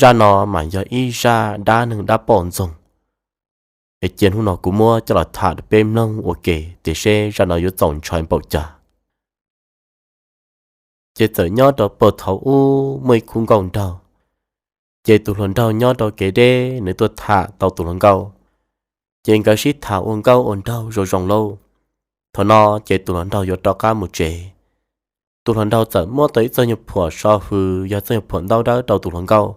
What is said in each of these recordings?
Zaj no mas yog ib zaj dab neeg dab poj ntxoog, es cia hnub no kuv muab coj los tham rau peb mloog ua ke tias seb zaj no yuav txaus ntshai npaum cas. Ces txawm nyob rau puag thaum ub muaj ib khub nkauj nraug, ces tus hluas nraug nyob rau kev deb nws tuaj tham tau tus hluas nkauj, ces nkawd sib tham ua nkauj ua nraug zoo zoo lauj. Thaum no ces tus hluas nraug yuav rov qab mus tsev. Tus hluas nraug txawm muab tau ib txoj nyuag phuam so hws yog txoj nyuag phuam ntaub dawb rau tus hluas nkauj,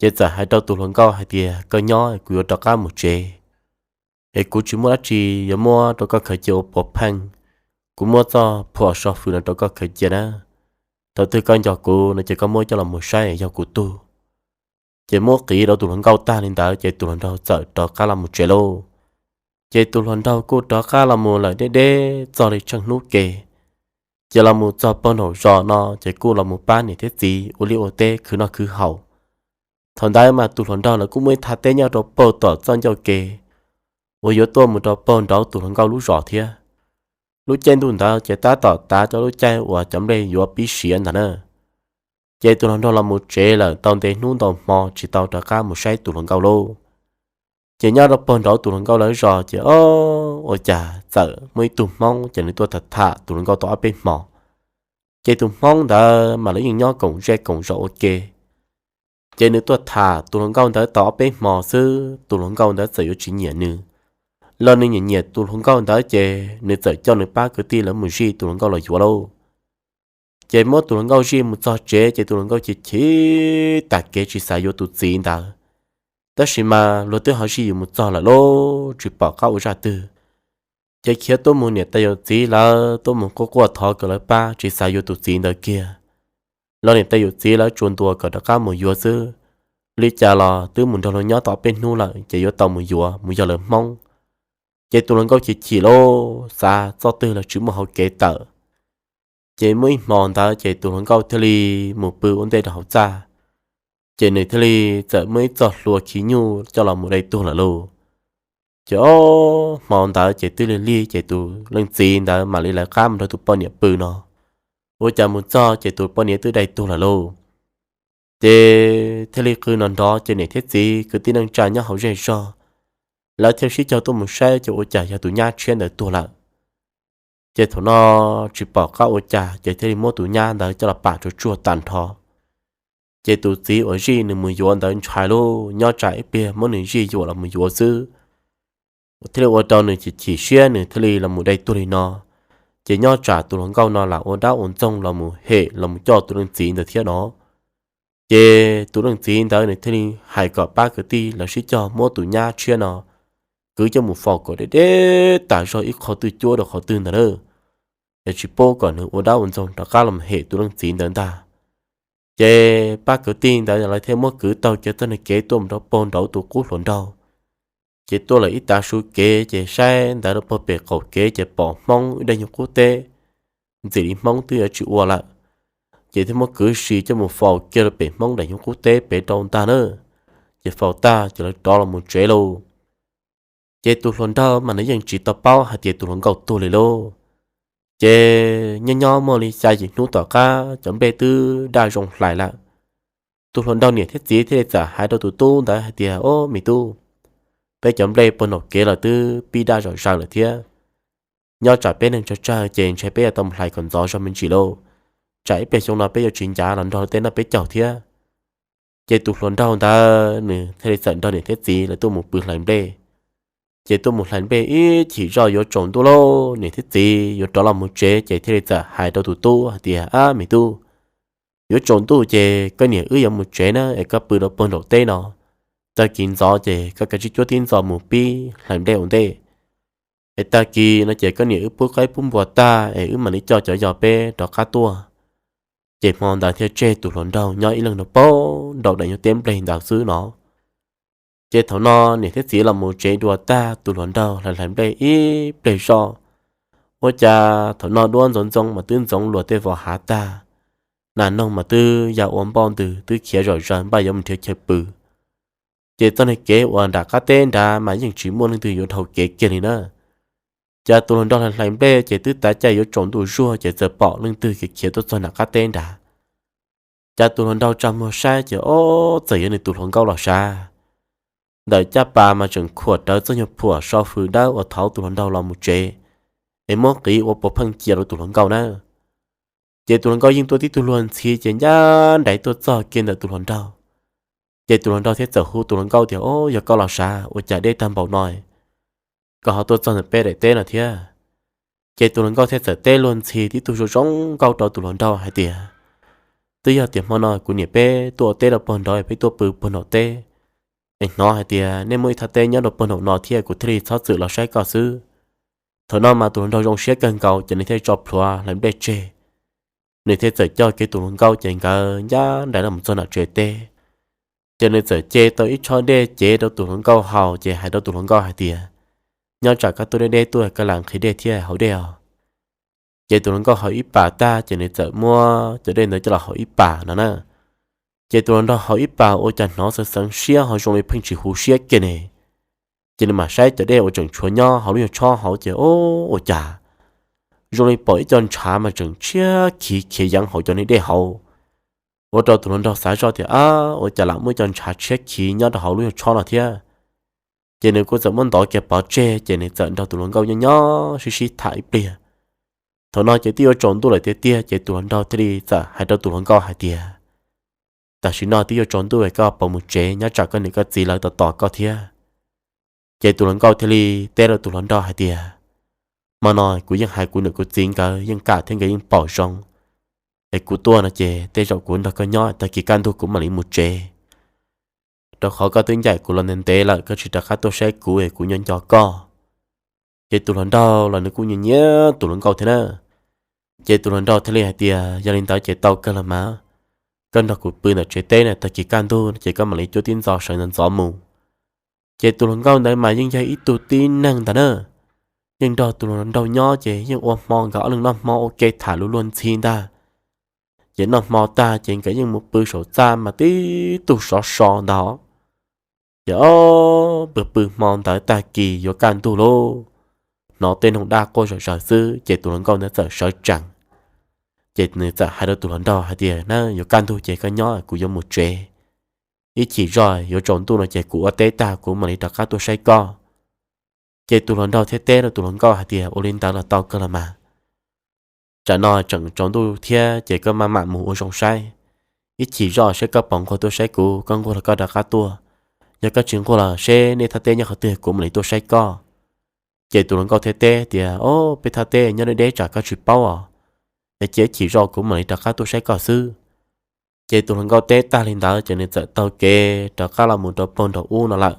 ces txawm hais rau tus hluas nkauj hais tias, koj nyob, kuv yuav rov qab mus tsev, es kuv tsis muaj dab tsi yuav muab rau koj khaws cia ua puav pheej. Kuv muab txoj phuam so hws no rau koj khaws cia na. Thaum twg koj nco kuv no ces koj muab coj los mus saib yog kuv tug. Ces muab qiv rau tus hluas nkauj tag li ntawd ces tus hluas nraug txawm rov qab los mus tsev lauj. Ces tus hluas nraug kuj rov qab los mus lawm deb deb txog li tsheej hnub ke. Ces los mus txog puag nraum zos no ces kuj los mus pab niam thiab txiv ua liaj ua teb khwv noj khwv haus. Thaum ntawd mas tus hluas nraug lawv kuj muaj ib thaj teb nyob rau puag tom txoj ncauj ke uas yuav tuaj mus rau puag nraud tus hluas nkauj lub zos thiab. Lub caij ntuj ntawd ces tab tom tav cov lub caij uas cov nplej yuav pib siav ntag na. Ces tus hluas nraug los mus tsev lawm tau ntev hnub ntau hmo tsis tau rov qab mus saib tus hluas nkauj lauj. Ces nyob rau puag nraud tus hluas nkauj lawv zos ces o, ua cas txawm muaj ib tug hmoob ces nws tuaj tham tham tus hluas nkauj tau ob peb hmo. Ces tus hmoob ntawd mas lawv yeej nyob koom zej koom zos ua ke. Ces nws tuaj tham tus hluas nkauj ntawd tau ob peb hmo xwb tus hluas nkauj ntawd txawm yuav tsis nyiam nws, los nws nyiam nyiam tus hluas nkauj ntawd ces nws txawm coj nws pab kwv tij lawv mus zij tus hluas nkauj los yuav lauj. Ces muab tus hluas nkauj zij mus txog tsev ces tus hluas nkauj chim chim tag kev tsis xav yuav tus txiv ntawd. Tab sis mas luag twb ho zij yus mus txog lawm lauj, tsis pom qab ua zaj twg. Ces khiav tuaj mus niam tais yawm txiv lawv tuaj mus quaj quaj thov kom lawv pab tsis xav yuav tus txiv ntawd kiag. Los niam tais yawm txiv lawv tsuas ntuas kom rov qab mus yuav xwb, li cas los twb mus nrog luag nyob tau ob peb hnub lawm ces yuav tau mus yuav mus yog lawv hmoob. Ces tus hluas nkauj chim chim lauj, xav txoj twg los tsis muaj hauv kev tawm. Ces muaj ib hmo ntawd ces tus hluas nkauj thiaj li mus pw ua ntej rau hauv txaj, ces nws thiaj li txawm muaj ib txoj hlua khi nyuj coj los mus dai tuag lawm lauj. Ces o, hmo ntawd ces twb lig lig ces tus leej txiv ntawd mam li lawv qab mus nrog tus poj niam pw no. Ua cas mus txog ces tus poj niam twb dai tuag lawm lauj. Ces thiaj li qw nrov nrov ces niam thiab txiv kwv tij neej tsa nyob hauv zej zog, lawv thiaj sib caug tuaj mus saib ces ua cas yog tus nyab tshiab ntawd tuag lawm. Ces thaum no tsis pom qab ua cas ces thiaj li muab tus nyab ntawd coj los pam tsuag tsuag tag nrho. Ces tus txiv uas zij nws mus yuav ntawd ntshai lauj, nyob tsam ib pliag muab nws zij yuam los mus yuav xwb, thiaj li ua rau nws chim chim siab nws thiaj li los mus dai tuag li no. Ces nyob tsam tus hluas nkauj no lam ua dab ua ntxoog los mus hem los mus coj tus leej txiv ntawd thiab no. Ces tus leej txiv ntawd nws thiaj li hais kom pab kwv tij lawv sib cog muab tus nyab tshiab no kwv coj mus faus kom deb deb tas zog ib qho twj cuab rau qhov twg ntawd na, es tsis pub kom nws ua dab ua ntxoog rov qab los hem tus leej txiv ntawd ntag. Ces pab kwv tij ntawd lawv thiaj muab kwv taug kiag txoj niag kev tuaj mus rau puag nraud tus qub hluas nraug. Ces tuaj lawm ib tav su kev ces saib ntawd rau puag pem qaum kev ces pom hmoob ib daim nyuag qub teb, ntxim li hmoob twb yuav tsis ua lawm. Ces thiaj muab kwv si coj mus faus kiag rau pem hmoob daim nyuag qub teb pem rau ntag na. Ces faus tag ces lawv rov los mus tsev lauj. Ces tus hluas nraug mas nws yeej tsis tau paub hais tias tus hluas nkauj tuag li lauj. Ces nyob nyob muaj li xya yim hnub tom qab cov nplej twb daj zoo hlais lawm. Tus hluas nraug niam thiab txiv thiaj li txawm hais rau tus tub ntawd hais tias, o, me tub, peb cov nplej puag nraum kev lawm twb pib daj zom zaws lawm thiab. Nyob tsam peb neeg tsawg tsawg ces ntshe peb yuav tau mus hlais kom ntxov zog me ntsis lauj, tsam ib pliag xyoo no peb yuav tsis ncav los nrog luag tej noj peb caug thiab. Ces tus hluas nraug ntawd nws thiaj li txawm nrog niam thiab txiv lawv tuaj mus pw hlais nplej. Ces tuaj mus hlais nplej ib chim zoj yuav tsaus ntuj lauj, niam thiab txiv yuav rov los mus tsev ces thiaj li txawm hais rau tus tub hais tias, ab me tub, yuav tsaus ntuj ces koj niam wb yuav mus tsev na es koj pw rau puag nraum teb no. Tag kis ntxov ces koj kav tsij cuab tib ntxov mus pib hlais nplej ua ntej. Es tag kis no ces koj niam wb pub qaib pub npua tag es wb mam li coj cov yos peb rov qab tuaj. Ces hmo ntawd thiaj tseg tus hluas nraug nyob ib leeg rau puag nraum daim nyuag teb nplej ntawd xwb no. Ces thaum no niam thiab txiv los mus tsev dua tag tus hluas nraug hlais hlais nplej ib pliag zoj. Ua cas thaum no duab ntxoov ntxoo mas twb ntxoov luas tej vos hav tag, nas noog mas twb ya ua npoj ntws twb khiav zom zaws npaj yuav mus nrhiav chaw pw. Ces txoj niag kev uas nram qab teb nrad mas yeej tsis muaj leej twg yuav dhau kev kiag li na. Ces tus hluas nraug hlais hlais nplej ces twb tav caij yuav tsaus ntuj zuag ces txawm pom leej twg khiav khiav tuaj txog nram qab teb nrad. Cas tus hluas nraug tsa muag saib ces ob txawm yog nws tus hluas nkauj los sav. Ntawm caj pas mas tseem khuam rawv txoj nyuag phuam so fws dawb uas thauv tus hluas nraug los mus tsev, es muab qiv ua puas pheej cia rau tus hluas nkauj na. Ces tus hluas nkauj yeej tuaj tib tug luag ntxhi ces ncaj nraim tuaj txog kiag ntawm tus hluas nraug. Ces tus hluas nraug thiaj txawm hu tus hluas nkauj tias, Au, yog koj los sav, ua cas dej tag npaum no koj ho tuaj txog ntawm peb daim teb no thiab? Ces tus hluas nkauj thiaj txawm teb luag ntxhi tib tug zoo zoo nkauj rau tus hluas nraug hais tias, Twb yog tias hmo no kuv niam peb tuaj ua teb rau puag nraud, peb tuaj pw puag nraum teb, es hnov hais tias nej muaj ib thaj teb nyob rau puag nraum no thiab, kuv thiaj li txhob txwm los saib koj xwb. Thaum no mas tus hluas nraug zoo siab kawg nkaus ces nws thiaj tso plhuav hlais nplej tseg. Nws thiaj txawm coj kiag tus hluas nkauj ces nkawd ncaj nraim los txog nram tsev teb. Ces nws txawm ce tau ib tshob dej cev rau tus hluas nkauj haus ces hais rau tus hluas nkauj hais tias, Nyob tsam koj tuaj deb deb tuaj, koj lam nqhis dej thiab haus dej os. Ces tus hluas nkauj haus ib pas tag ces nws txawm muab cov dej ntawd coj los haus ib pas no na. Ces tus hluas nraug haus ib pas ua cas hnov xeev xeev siab ho zoo li pheej tsis huv siab kiag ne. Ces nws mam saib cov dej uas tseem tshuav nyob hauv lub nyuag tshob hauv ces, Au, ua cas zoo li pom ib co ntshav mas tseem tshiab khiv khiav yeev hauv cov niag dej hauv. Ua rau tus hluas nraug xav zoj tias, Ab, ua cas lam muaj ib co ntshav tshiab khiv nyob rau hauv lub nyuag tshob no thiab? Ces nws kuj txawm muab ntov kiag pov tseg ces nws txawm nrog tus hluas nkauj nyob nyob sib sib tham ib pliag. Thaum no ces twb yuav tsaus ntuj lawm tiag tiag ces tus hluas nraug thiaj li txawm hais rau tus hluas nkauj hais tias, Tam sim no twb yuav tsaus ntuj, koj puas mus tsev, nyob tsam koj niam koj txiv lawv tos tos koj thiab. Ces tus hluas nkauj thiaj li teb rau tus hluas nraug hais tias, Hmo no kuv yeej hais kuv niam kuv txiv nkawd yeej kam thiab nkawd yeej pom zoo, es kuv tuaj no ces tej zaum kuv nrog koj nyob, tag kis kaj ntug kuv mam li mus tsev, rau qhov koj twb ncaim kuv los ntev ntev lawm, koj tsis rov qab tuaj saib kuv es kuv nyob nco koj. Ces tus hluas nraug los nws kuj nyiam nyiam tus hluas nkauj thiab na. Ces tus hluas nraug thiaj li hais tias, Yog li ntawd ces tau kawg los mas, koj nrog kuv pw ntawm tsev teb na, tag kis kaj ntug ces koj mam li cuab tib ntxov sawv ntxov ntxov mus. Ces tus hluas nkauj ntawd mas yeej yog ib tug tib neeg ntag na, yeej nrog tus hluas nraug nyob ces yeej ua hmo nkawd ob leeg noj hmo ua ke tham lus luag ntxhi ntag. Ces noj hmo tag ces nkawd yeej mus pw saum txaj mas tib tug sov so ntag. Ces ob pw pw hmo ntawd tag kis yuav kaj ntug lauj, hnov tej noog dab quaj zom zaws xwb ces tus hluas nkauj ntawd txawm sawv tsees. Ces nws txawm hais rau tus hluas nraug hais tias, Na, yuav kaj ntug ces koj nyob, kuv yuav mus tsev. Ib chim zoj yuav tsaus ntuj no ces kuv ua teb tag kuv mam li rov qab tuaj saib koj. Ces tus hluas nraug thiaj teb rau tus hluas nkauj hais tias, Ua li ntawd los tau kawg los mas. Tsam no tseem tsaus ntuj thiab ces koj maj mam mus ua zoo saib. Ib chim zoj seb koj puas nquag tuaj saib kuv, koj nquag los koj rov qab tuaj. Yog koj tsis nquag los seb nej thaj teb nyob qhov twg kuv mam li tuaj saib koj. Ces tus hluas nkauj thiaj teb tias, Au, peb thaj teb nyob deb deb tsam koj tsis paub os. Es cia ib chim zoj kuv mam li rov qab tuaj saib koj xwb. Ces tus hluas nkauj teb tag li ntawd ces nws txawm taug kev rov qab los mus rau puag nraum ub no lawm.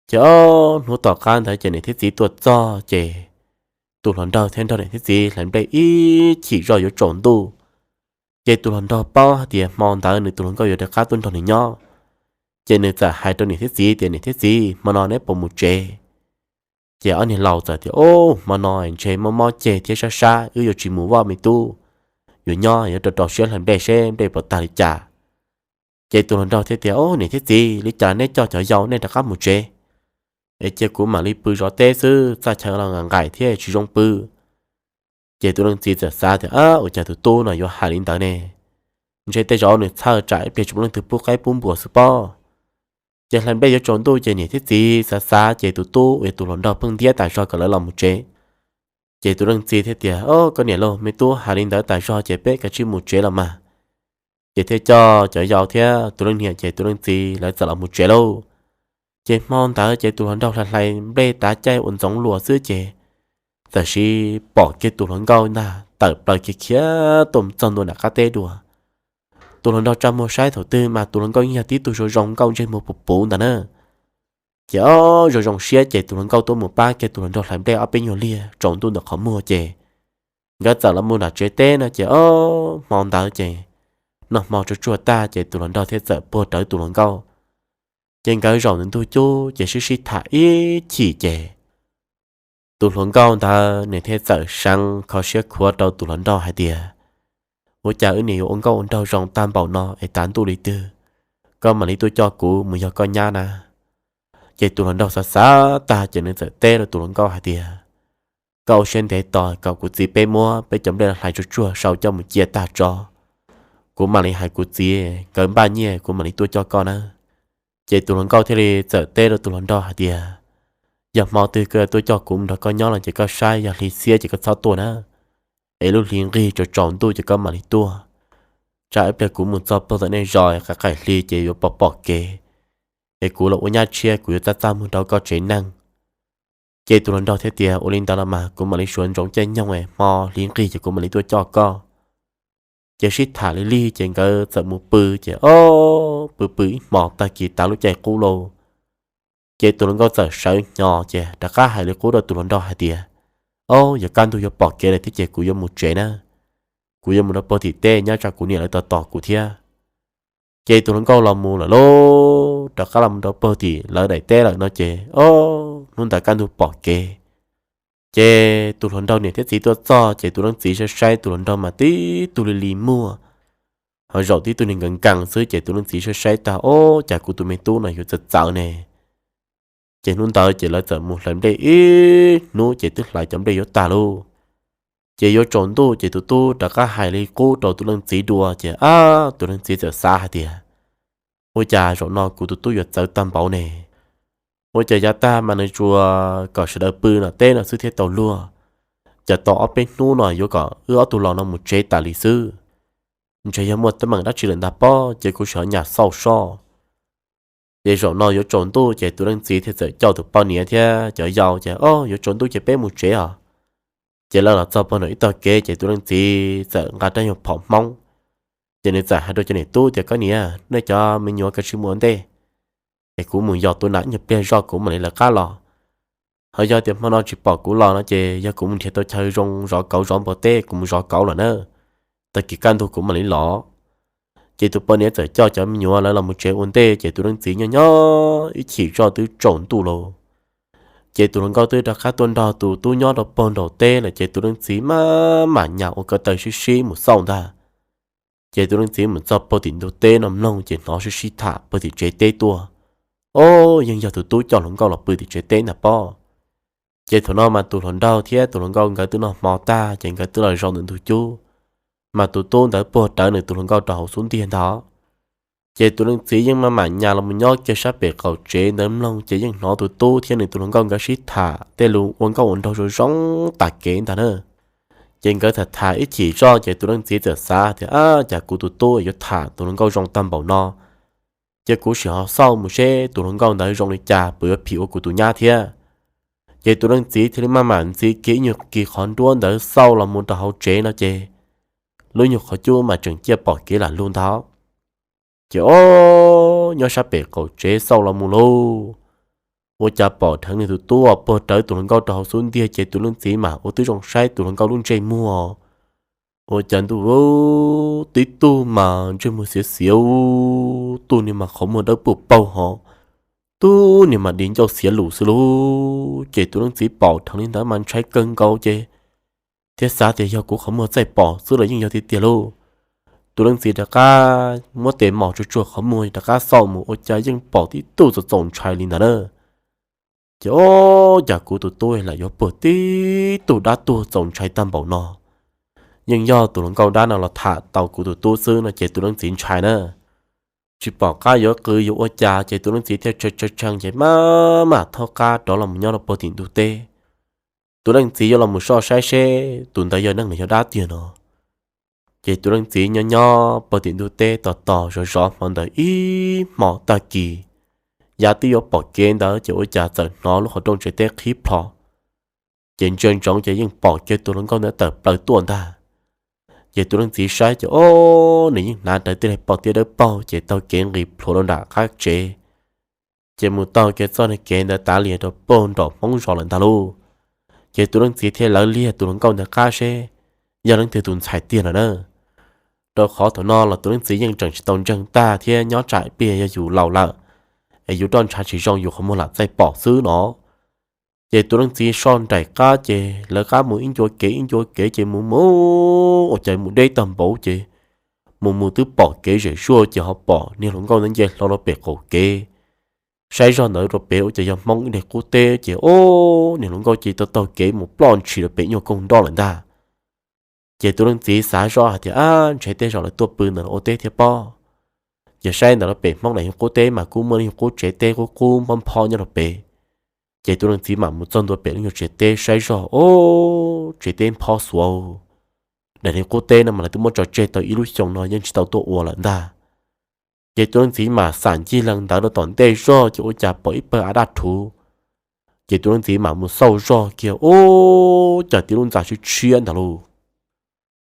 Ces ob hnub tom qab ntawd ces niam thiab txiv tuaj txog ces tus hluas nraug thiaj nrog niam thiab txiv hlais nplej ib chim zoj yuav tsaus ntuj. Ces tus hluas nraug paub hais tias hmo ntawd nws tus hluas nkauj yuav rov qab tuaj nrog nws nyob. Ces nws txawm hais rau niam thiab txiv tias, Niam thiab txiv, hmo no neb puas mus tsev? Ces ob niag laus txawm tias, Au, hmo no ntshe mob mob ceg thiab sab sab, wb yuav tsis mus vaj me tub. Yuav nyob yuav rau rau siab hlais nplej seb nplej puas tag li cas. Ces tus hluas nraug thiaj tias, Au, niam thiab txiv, li cas neb coj cov yau nej rov qab mus tsev, es cia kuv mam li pw zov teb xwb, txaj chaw los nqaim nqaim thiab tsis zoo pw. Ces tus leej txiv txawm xav tias, Ab, ua cas tus tub no yuav hais li ntawd ne? Ntshe tej zaum nws txhawj tsam ib pliag tsis muaj leej twg pub qaib pub npua xwb pob. Ces hlais nplej yuav tsaus ntuj ces niam thiab txiv xav xav ces tus tub uas yog tus hluas nraug pheej ntiab tas zog kom lawv los mus tsev. Ces tus leej txiv thiaj tias, Au, koj niam lauj, me tub hais li ntawd tas zog ces peb kav tsij mus tsev los mas. Ces thiaj coj cov yau thiab tus leej niam ces tus leej txiv lawv txawm los mus tsev lauj. Ces hmo ntawd ces tus hluas nraug hlais hlais nplej tav caij ua ntxoov luas xwb ces tam sim pom kiag tus hluas nkauj ntag tawm plaws kiag khiav tuaj txog ntua nram qab teb dua. Tus hluas nraug tsa muag saib thaum twg mas tus hluas nkauj yeej yog tib tug zoo zoo nkauj ntsej muag puv puv ntag na. Ces ob zoo zoo siab ces tus hluas nkauj tuaj mus pab kiag tus hluas nraug hlais nplej ob peb nyuag liag tsaus ntuj ntawm qhov muag ces nkawd txawm los mus nram tsev teb no ces ob hmo ntawd ces noj hmo tsuag tsuag tag ces tus hluas nraug thiaj txawm puag rawv tus hluas nkauj. Ces nkawd zaum ntawm ntug cub ces sib sib tham ib chim ces tus hluas nkauj ntawd nws thiaj txawm seev kho siab khuav rau tus hluas nraug hais tias, Ua cas wb niam yuav ua nkauj ua nraug zoo tag npaum no es tav ntuj li twg koj mam li tuaj coj kuv mus yog koj nyab na? Ces tus hluas nraug xav xav tag ces nws txawm teb rau tus hluas nkauj hais tias, Koj ua siab ntev tos kom kuv txiv peb muab peb cov nplej hlais tsuag tsuag sau coj mus cia tag tso, kuv mam li hais kuv txiv nkawd npaj nyiaj kuv mam li tuaj coj koj na. Ces tus hluas nkauj thiaj li txawm teb rau tus hluas nraug hais tias, yog hmo twg koj tuaj coj kuv mus nrog koj nyob los ces koj saib, yog hli xiab ces koj txhob tuaj na, es lub hli nqig tsaus tsaus ntuj ces koj mam li tuaj. Tsam ib pliag kuv mus txog puag tom nej zos qaim qaim hli ces yuav pom pom kev, es kuv los ua nyab tshiab kuv yuav txaj txaj muag rau koj tsev neeg. Ces tus hluas nraug thiaj tias, ua li ntawd los mas kuv mam li suav ntsoov caij nyoog, hmo hli nqig ces kuv mam li tuaj coj koj. Ces sib tham li lig ces nkawd txawm mus pw, ces ob pw pw ib hmos tag kis tav lub caij qub lauj, ces tus hluas nkauj txawm sawv hnyo ces rov qab hais li qub rau tus hluas nraug hais tias, ob, yuav kaj ntug yuav pom kev lawm thiab ces kuv yuav mus tsev na, kuv yuav mus rau puag tim teb nyob tsam kuv niam lawv tos tos kuv thiab. Ces tus hluas nkauj los mus lawm lauj, rov qab los mus rau puag tim lawv daim teb lawm no ces ob, hnub ntawd kaj ntug pom kev. Ces tus hluas nraug niam thiab txiv tuaj txog ces tus leej txiv saib saib tus hluas nraug mas tib tug li li muag, ho zaum tib tug niag nkees nkees xwb ces tus leej txiv saib saib tag, ob, cas kuv tus me tub no yuav txawv txawv ne. Ces hnub ntawd ces lawv txawm mus hlais nplej ib hnub ces twb hlais cov nplej yuav tag lauj. Ces yuav tsaus ntuj ces tus tub rov qab hais li qub rau tus leej txiv dua ces ab, tus leej txiv txawm xav hais tias, ua cas zaum no kuv tus tub yuav txawv tag npaum ne? Ua cas yav tag mas nws tsuas kom sawv daws pw no teb no xwb thiaj tau luag, cas tau ob peb hnub no yuav kom wb ob tug los no mus tsev tas li xwb. Ntshe yog muaj teeb meem dab tsi lawm ntag pob, ces kuv sim ho nyas xauj soj. Ces zaum no yuav tsaus ntuj ces tus leej txiv thiaj txawm coj tus poj niam thiab cov yau ces, ob, yuav tsaus ntuj ces peb mus tsev os. Ces lawv los txog puag nram ib tog kev ces tus leej txiv txawm nqa rab nyuag phom hmoob, ces nws txawm hais rau cov niam tub tias, koj niam, nej cov me nyuam kav tsij mus ua ntej, es kuv mus yos tus nas ib nyuag pliag zoj kuv mam li lawv qab los. Ho yog tias hmo no tsis pom kuv los no ces yog kuv mus nrhiav tau chaw zoo zov kauv zov npua teb kuv mus zov kauv los na, tag kis kaj ntug kuv mam li los. Ces tus poj niam txawm coj cov me nyuam lawv los mus tsev ua ntej ces tus leej txiv nyob nyob ib chim zoj twb tsaus ntuj lauj. Ces tus hluas nkauj twb rov qab tuaj nrog tus tub nyob rau puag nraum teb lawm ces tus leej txiv maj mam nyas ua ko taw sib sib mus xauj ntag. Ces tus leej txiv mus txog puag tim ntug teb no mloog ces hnov sib sib tham puag tim tsev teb tuaj. Ob, yeej yog tus tub coj hluas nkauj los pw tim tsev teb ntag pob. Ces thaum no mas tus hluas nraug thiab tus hluas nkauj nkawd twb noj hmo tag ces nkawd twb los zaum ntawm ntug cub, mas tus tub ntawd puag rawv nws tus hluas nkauj rau hauv xub ntiag ntag. Ces tus leej txiv yeej maj mam nyas los mus nyob kiag sab pem qaum tsev ntawd mloog ces yeej hnov tus tub thiab nws tus hluas nkauj nkawd sib tham tej lus ua nkauj ua nraug zoo zoo tas kev ntag na. Ces nkawd tham tham ib chim zoj ces tus leej txiv txawm xav tias, ab, cas kuv tus tub yuav tham tus hluas nkauj zoo tag npaum no, ces kuv sim ho xauj mus seb tus hluas nkauj ntawd zoo li cas puas yuav phim ua kuv tus nyab thiab. Ces tus leej txiv thiaj li maj mam ntxiv kiag ib nyuag kis qhov nruab ntawd xauj los mus rau hauv tsev no ces lub nyuag qhov cub mas tseem ciaj pom kev lam lug ntag. Ces ob, nyob sab pem qaum tsev xauj los mus lauj, ua cas pom dheev nws tus tub puag rawv tus hluas nkauj rau hauv xub ntiag ces tus leej txiv mas ua twb zoo saib tus hluas nkauj lub ntsej muag, ua cas ntuj, tib tug mas ntsej muag xiav xiav, tug niag mas qhov muag dawb paug paug hos, tug niag mas di ncauj xiav lus xwb lauj. Ces tus leej txiv pom dheev li ntawd mas ntshai kawg nkaus ces thiaj xav tias yog kuv qhov muag txaij pom xwb los yeej yog tiag tiag lauj. Tus leej txiv rov qab muab tes mos tsuag tsuag qhov muag rov qab xauj mus ua cas yeej pom tib tug txaus txaus ntshai li ntawd na. Ces ob, cas kuv tus tub lam yuav puag tib tug dab tuag txaus ntshai tag npaum no. Yeej yog tus hluas nkauj dab no los tham tau kuv tus tub xwb no ces tus leej txiv ntshai na, tsis pom qab yuav qw yuav ua cas ces tus leej txiv thiaj tshee tshee tshee ces maj mam thaub qab rov los mus nyob rau puag tim ntug teb. Tus leej txiv yuav los mus soj saib seb tus ntawd yog neeg los yog dab tiag no. Ces tus leej txiv nyob nyob puag tim ntug teb tos tos zov zov hmo ntawd ib hmo tag kis, yav twb yuav pom kev ntawd ces ua cas txawm hnov lub qhov rooj tsev teb qhib plho. Ces ntsia ntsoov ces yeej pom kiag tus hluas nkauj ntawd tawm plaws tuaj ntag. Ces tus leej txiv saib ces ob, nws yeej hnav rawv tib daim pos tiab dawb paug ces taug kev nqis plhuav rau nram qab tsev, ces mus taug kiag txoj niag kev ntawd tav lias rau puag nram Hmoob zos lawm ntag lauj. Ces tus leej txiv thiaj lawv liag tus hluas nkauj ntawd qab seb yog leej twg tus ntxhais tiag no na. Rau qhov thaum no los tus leej txiv yeej tseem tsis tau ntseeg tag thiab nyob tsam ib pliag yog yus laus lawm es yus roj ntsha tsis zoo yus qhov muag lam txaij pom xwb no. Ces tus leej txiv soj nraim qab ces lawv qab mus ib ncua kev ib ncua kev ces mus mus ua cas mus deb tag npaum ces mus mus twb pom kev zem zuaj ces ho pom niag hluas nkauj ntawd nce hlo rau pem qaum kev. Saib zog ntawd rau pem ua cas yog Hmoob ib daim qub teb ces ob, niag hluas nkauj ces taug taug kev mus ploj ntshis rau pem nyuag koog nroj lawm ntag. Ces tus leej txiv xav zoj hais tias, ab, ntshe tej zaum lawv tuaj pw ntawm ua teb thiab pob. Yog saib ntawm lawv pem Hmoob daim yug qub teb mas kuj muaj ib yug qub tsev teb qub qub nphob nphob nyob rau pem. Ces tus leej txiv mam mus txog ntua pem lub nyuag tsev teb saib zoj, ob, tsev teb nphob xuav. Daim yug qub teb no mas lawv twb muab tso tseg tau ib lub xyoo no yeej tsis tau tuaj ua lawm ntag. Ces tus leej txiv mam xam ncig lees ntawd rau tom ntej zog ces ua cas pom ib pawg av daj rhuv. Ces tus leej txiv mam mus xauj zog kiag, ub, cas tib lub ntxa tshiab tshiab ntag lauj.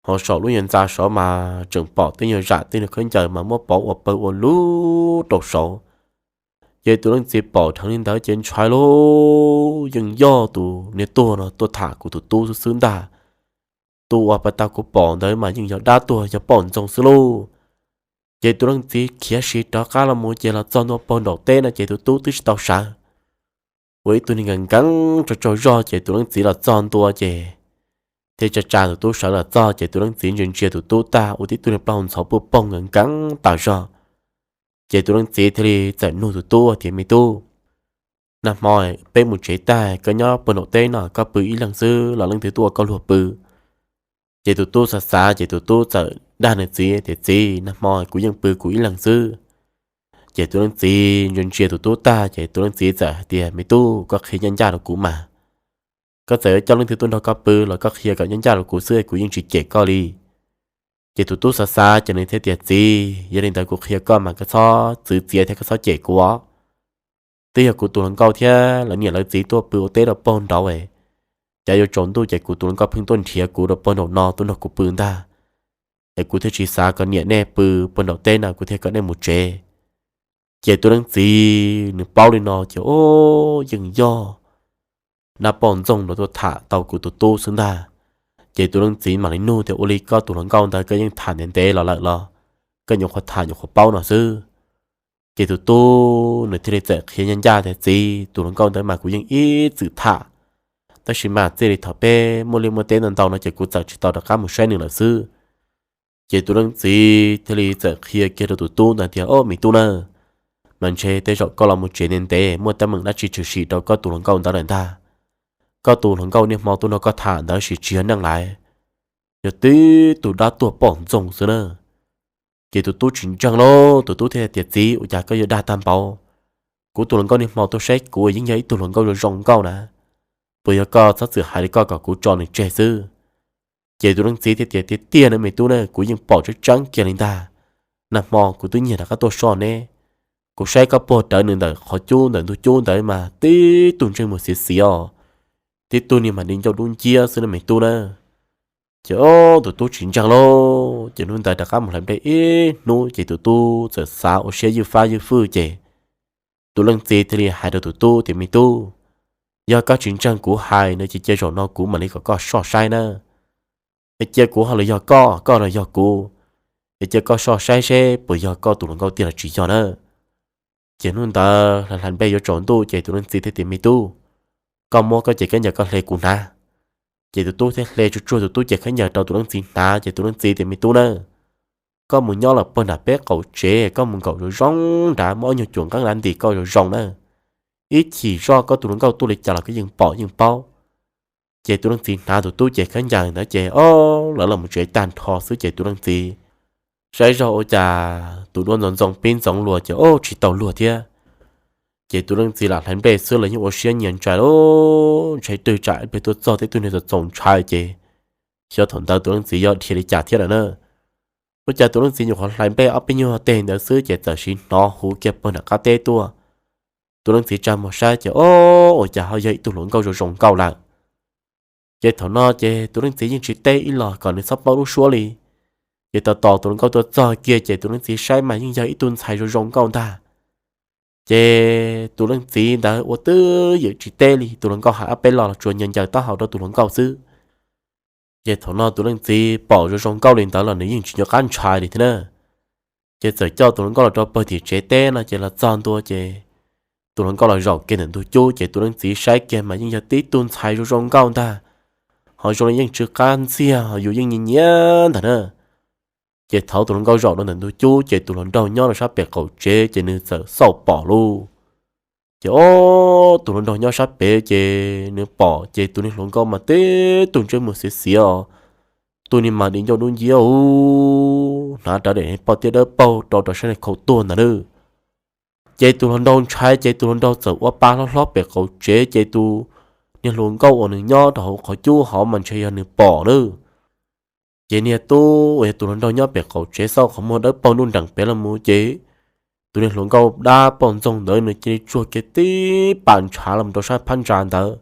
Ho saum lub nyuag ntxa saud mas tseem pom tej nyuag zam tej nyuag khaub ncaws mas muab pov ua pawg ua lug rau saud. Ces tus leej txiv pom dheev li ntawd ces ntshai lauj, yeej yog tus niag tuag no tuaj tham kuv tus tub xwb xwb ntag. Tus uas pas tag kuv pom ntawd mas yeej yog dab tuag yog poj ntxoog xwb lauj. Ces tus leej txiv khiav siv rov qab los mus ces los txog ntua pag nraum teb no ces tus tub twb tsis tau sawv. Ua ib tug niag nkees nkees tsaug tsaug zog ces tus leej txiv los txog ntua ces thiaj tsa tsa tus tub sawv los txog ces tus leej txiv ntsia ntsia tus tub tag ua tib tug niag plaub hau ntxhov puj poog nkees nkees tas zog. Ces tus leej txiv thiaj li txawm nug tus tub tias, me tub, nag hmo peb mus tsev tag koj nyob pag nraum teb no koj pw ib leeg xwb los leej twg tuaj ua koj luag pw? Ces tus tub xav xav ces tus tub txawm dag nws txiv tias, txiv, nag hmo kuv yeej pw kuv ib leeg xwb. Ces tus leej txiv ntsia ntsia tus tub tag ces tus leej txiv txawm hais tias, me tub, koj qhia ncaj ncaj rau kuv mas. Koj txawm yuav coj leej twg tuaj nrog koj pw los koj qhia kom ncaj ncaj rau kuv xwb, kuv yeej tsis cem koj li. Ces tus tub xav xav ces nws thiaj tias, txiv, yog li ntawd kuv qhia koj mas koj txhob txwv txiav thiab koj txhob cem kuv os. Twb yog kuv tus hluas nkauj thiab lawv niam lawv txiv tuaj pw ua teb rau pag nraud, ces yuav tsaus ntuj ces kuv tus hluas nkauj pheej tuaj nrhiav kuv rau pag nraum no tuaj nrog kuv pw ntag. Es kuv thiaj tsis xav kom niam nej pw pag nraum teb no, kuv thiaj kom nej mus tsev. Ces tus leej txiv nws paub li no ces, ob, yeej yog dab poj ntxoog los tuaj tham tau kuv tus tub xwb ntag. Ces tus leej txiv mam li nug tias, ua li koj tus hluas nkauj ntawd koj yeej tham ntev ntev los lawm los koj nyuam qhuav tham nyuam qhuav paub no xwb? Ces tus tub nws thiaj li txawm qhia ncaj ncaj tias, txiv, tus hluas nkauj ntawd mas kuv yeej ib txwm tham, tab sis mas txij li thaum peb muaj liaj muaj teb ntau ntau no ces kuv txawm tsis tau rov qab mus saib nws lawm xwb. Ces tus leej txiv thiaj li txawm qhia kiag rau tus tub ntawd tias, ob, me tub na, mas ntshe tej zaum koj los mus tsev ntev ntev muaj teeb meem dab tsi tshwm sim rau koj tus hluas nkauj ntawd lawm ntag. Koj tus hluas nkauj niaj hmo tuaj nrog koj tham ntawd sis tsis yog neeg lawm, yog tib tug dab tuag poj ntxoog xwb na. Ces tus tub tsis ntseeg lauj, tus tub thiaj tias, txiv, ua cas koj yuav dag tag npaum? Kuv tus hluas nkauj niaj hmo tuaj saib kuv yeej yog ib tug hluas nkauj zoo zoo nkauj na, puas yog koj txhob txwm hais li koj kom kuv tso nws tseg xwb? Ces tus leej txiv thiaj tias, tiag tiag na me tub na, kuv yeej pom tseeb tseeb kiag li ntag. Nag hmo kuv twb nyiag rov qab tuaj soj neb, kuv saib koj puag rawv nws ntawm qhov cub ntawm ntug cub ntawd mas tib tug ntsej muag xiav xiav os, tib tug niag mas di ncauj dub nciab xwb na me tub na. Ces ob, tus tub tsis ntseeg lauj, ces hnub ntawd rov qab mus hlais nplej ib hnub ces tus tub txawm xav ua siab ywj fab ywj fwj ces tus leej txiv thiaj li hais rau tus tub tias, me tub, yog koj tsis ntseeg kuv hais no ces cia zaum no kuv mam li kom koj soj saib na. Es cia kuv ho los yog koj, koj los yog kuv, es cia koj soj saib seb puas yog koj tus hluas nkauj tiag los tsis yog na. Ces hnub ntawd hlais hlais nplej yuav tsaus ntuj ces tus leej txiv thiaj tias, me tub, koj muab koj cev khaub ncaws koj hle kuv hnav. Ces tus tub thiaj hle tsuag tsuag tus tub cev khaub ncaws rau tus leej txiv hnav ces tus leej txiv tias, me tub na, koj mus nyob lawm puag nram peb qaum tsev, koj mus nkaum zoo zoo nrad, muab ob nyuag cuam nqeeb nrad ntim koj zoo zoo na. Ib chim zoj koj tus hluas nkauj tuaj li cas los koj yeej pom yeej paub. Ces tus leej txiv hnav tus tub cev khaub ncaws ntawd ces ob, lawv los mus tsev tag nrho xwb ces tus leej txiv saib zog ua cas tus duab ntxoov ntxoo pib ntxoov luag ces ob, tsis tau luag thiab. Ces tus leej txiv lam hlais nplej xwb los yeej ua siab nyias ntshai lauj, ntshai twg tsam ib pliag tuaj txog tej tug niag txaus txaus ntshai ces xyov thaum ntawd tus leej txiv yuav dhia li cas thiab lawm na. Ua cas tus leej txiv nyuam qhuav hlais nplej ob peb nyuag teg ntawd xwb ces txawm sim hnov hu kiag puag nram qab teb tuaj. Tus leej txiv tsa muag saib ces ob, ua cas ho yog ib tug hluas nkauj zoo zoo nkauj lawm. Ces thaum no ces tus leej txiv yeej tsis teb ib los kom nws txhob paub lub suab li. Ces tos tos tus hluas nkauj tuaj txog kiag ces tus leej txiv saib mas yeej yog ib tug ntxhais zoo zoo nkauj ntag. Ces tus leej txiv ntawd ua twj ywm tsis teb li, tus hluas nkauj hais ob peb los los tsuas ncaws ncaws taub hau rau tus hluas nkauj xwb. Ces thaum no tus leej txiv pom zoo zoo nkauj li ntawd los nws yeej tsis nco qab ntshai li thiab na. Ces txawm coj tus hluas nkauj los rau pawg tim tsev teb no ces los txog ntua ces tus hluas nkauj los zaum kiag ntawm ntug cub ces tus leej txiv saib kiag mas yeej yog tib tug ntxhais zoo zoo nkauj ntag. Ho zoo li yeej tsw qab ntxiag ho yus yeej nyiam nyiam ntag na. Ces thaum tus hluas nkauj zaum rau ntawm ntug cub ces tus hluas nraug nyob rau sab pem qaum tsev ces nws txawm xauj pom lauj. Ces ob, tus hluas nraug nyob sab pem ces nws pom ces tus niag hluas nkauj mas tib tug ntsej muag xiav xiav os, Tus niag mas di ncauj dub nciab ub, hnav rawv daim niag poj tiab dawb paug rau rau sab niag khau tuag ntawd na. Ces tus hluas nraug ntshai ces tus hluas nraug txawm ua pa hlob hlob pem qaum tsev ces tus niag hluas nkauj uas nws nyob rau hauv qhov cub hauv mas ntshe yog nws pom na. Ces niag tub uas yog tus hluas nraug nyob pem qaum tsev xauj qhov muag dawb paug nruj nreem pem los mus ces tus niag hluas nkauj dab poj ntxoog ntawd nws cia li tsuag kiag tib pas ntshav los rau sab phab ntsa ntawd.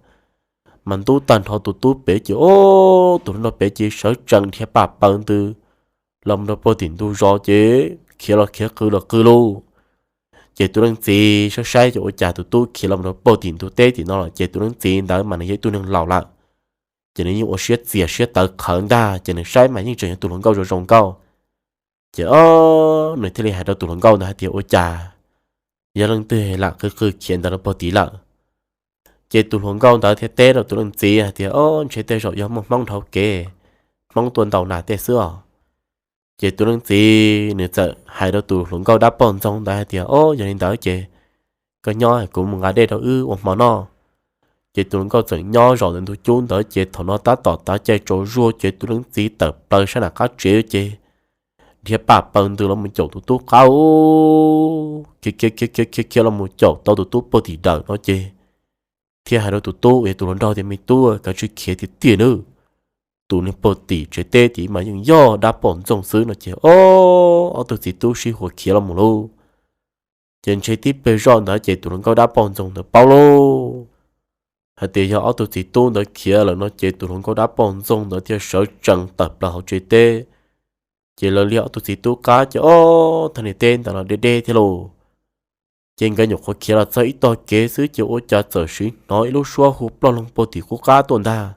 Mas ntub tag nrho tus tub pem ces, o, tus hluas nraug pem ces sawv tsees dhia paj paws ntws los rau puag tim ntug zos ces khiav los khiav qw los qw lauj. Ces tus leej txiv saib saib ces ua cas tus tub khiav los rau puag tim ntug teb tim no lawm ces tus leej txiv ntawd mas nws yog ib tug neeg laus lawm. Ces nws yeej ua siab txias siab tawv qhawv ntag ces nws saib mas yeej tseem yog tus hluas nkauj zoo zoo nkauj. Ces o, nws thiaj li hais rau tus hluas nkauj ntawd hais tias, ua cas yog leej twg lam qw qw khiav ntawd rau puag tid lawm? Ces tus hluas nkauj ntawd thiaj teb rau tus leej txiv hais tias, o, ntshe tej zaum yog muaj Hmoob dhau kev, Hmoob tuaj ntaus nas tej xwb os. Ces tus leej txiv nws txawm hais rau tus hluas nkauj dab poj ntxoog ntawd hais tias, o, yog li ntawd ces koj nyob kuv mus nqa dej rau wb ua hmo noj. Ces tus hluas nkauj txawm nyob zos ntawm ntug cub ntawd ces thaum no tab tom tav caij tsaus zuag ces tus leej txiv tawm plaws sab nram qab tsev ces dhia paj paws ntws los mus caum tus tub qab ub, khiav khiav khiav khiav khiav khiav los mus caum tau tus tub puag tim dawm no ces thiaj hais rau tus tub uas yog tus hluas nraug tias, me tub, kav tsij khiav tiag tiag nawb, tus niag puag tim tsev teb tid mas yeej yog dab poj ntxoog xwb no ces o, ob tug txiv tub sib hua khiav los mus lauj. Ces ntshe tib pliag zoj ntawd ces tus hluas nkauj dab poj ntxoog ntawd paub lauj hais tias yog ob tug txiv tub ntawd khiav lawm no ces tus hluas nkauj dab poj ntxoog ntawd thiaj sawv tsees tawm plaws hauv tsev teb. Ces lawv liag ob tug txiv tub qab ces o, thaj niag teb ntawd los deb deb thiab lauj. Ces nkawd nyuam qhuav khiav los txog ib tog kev xwb ces ua cas txawm sim hnov ib lub suab hu ploj loog puag tim qub qab tuaj ntag,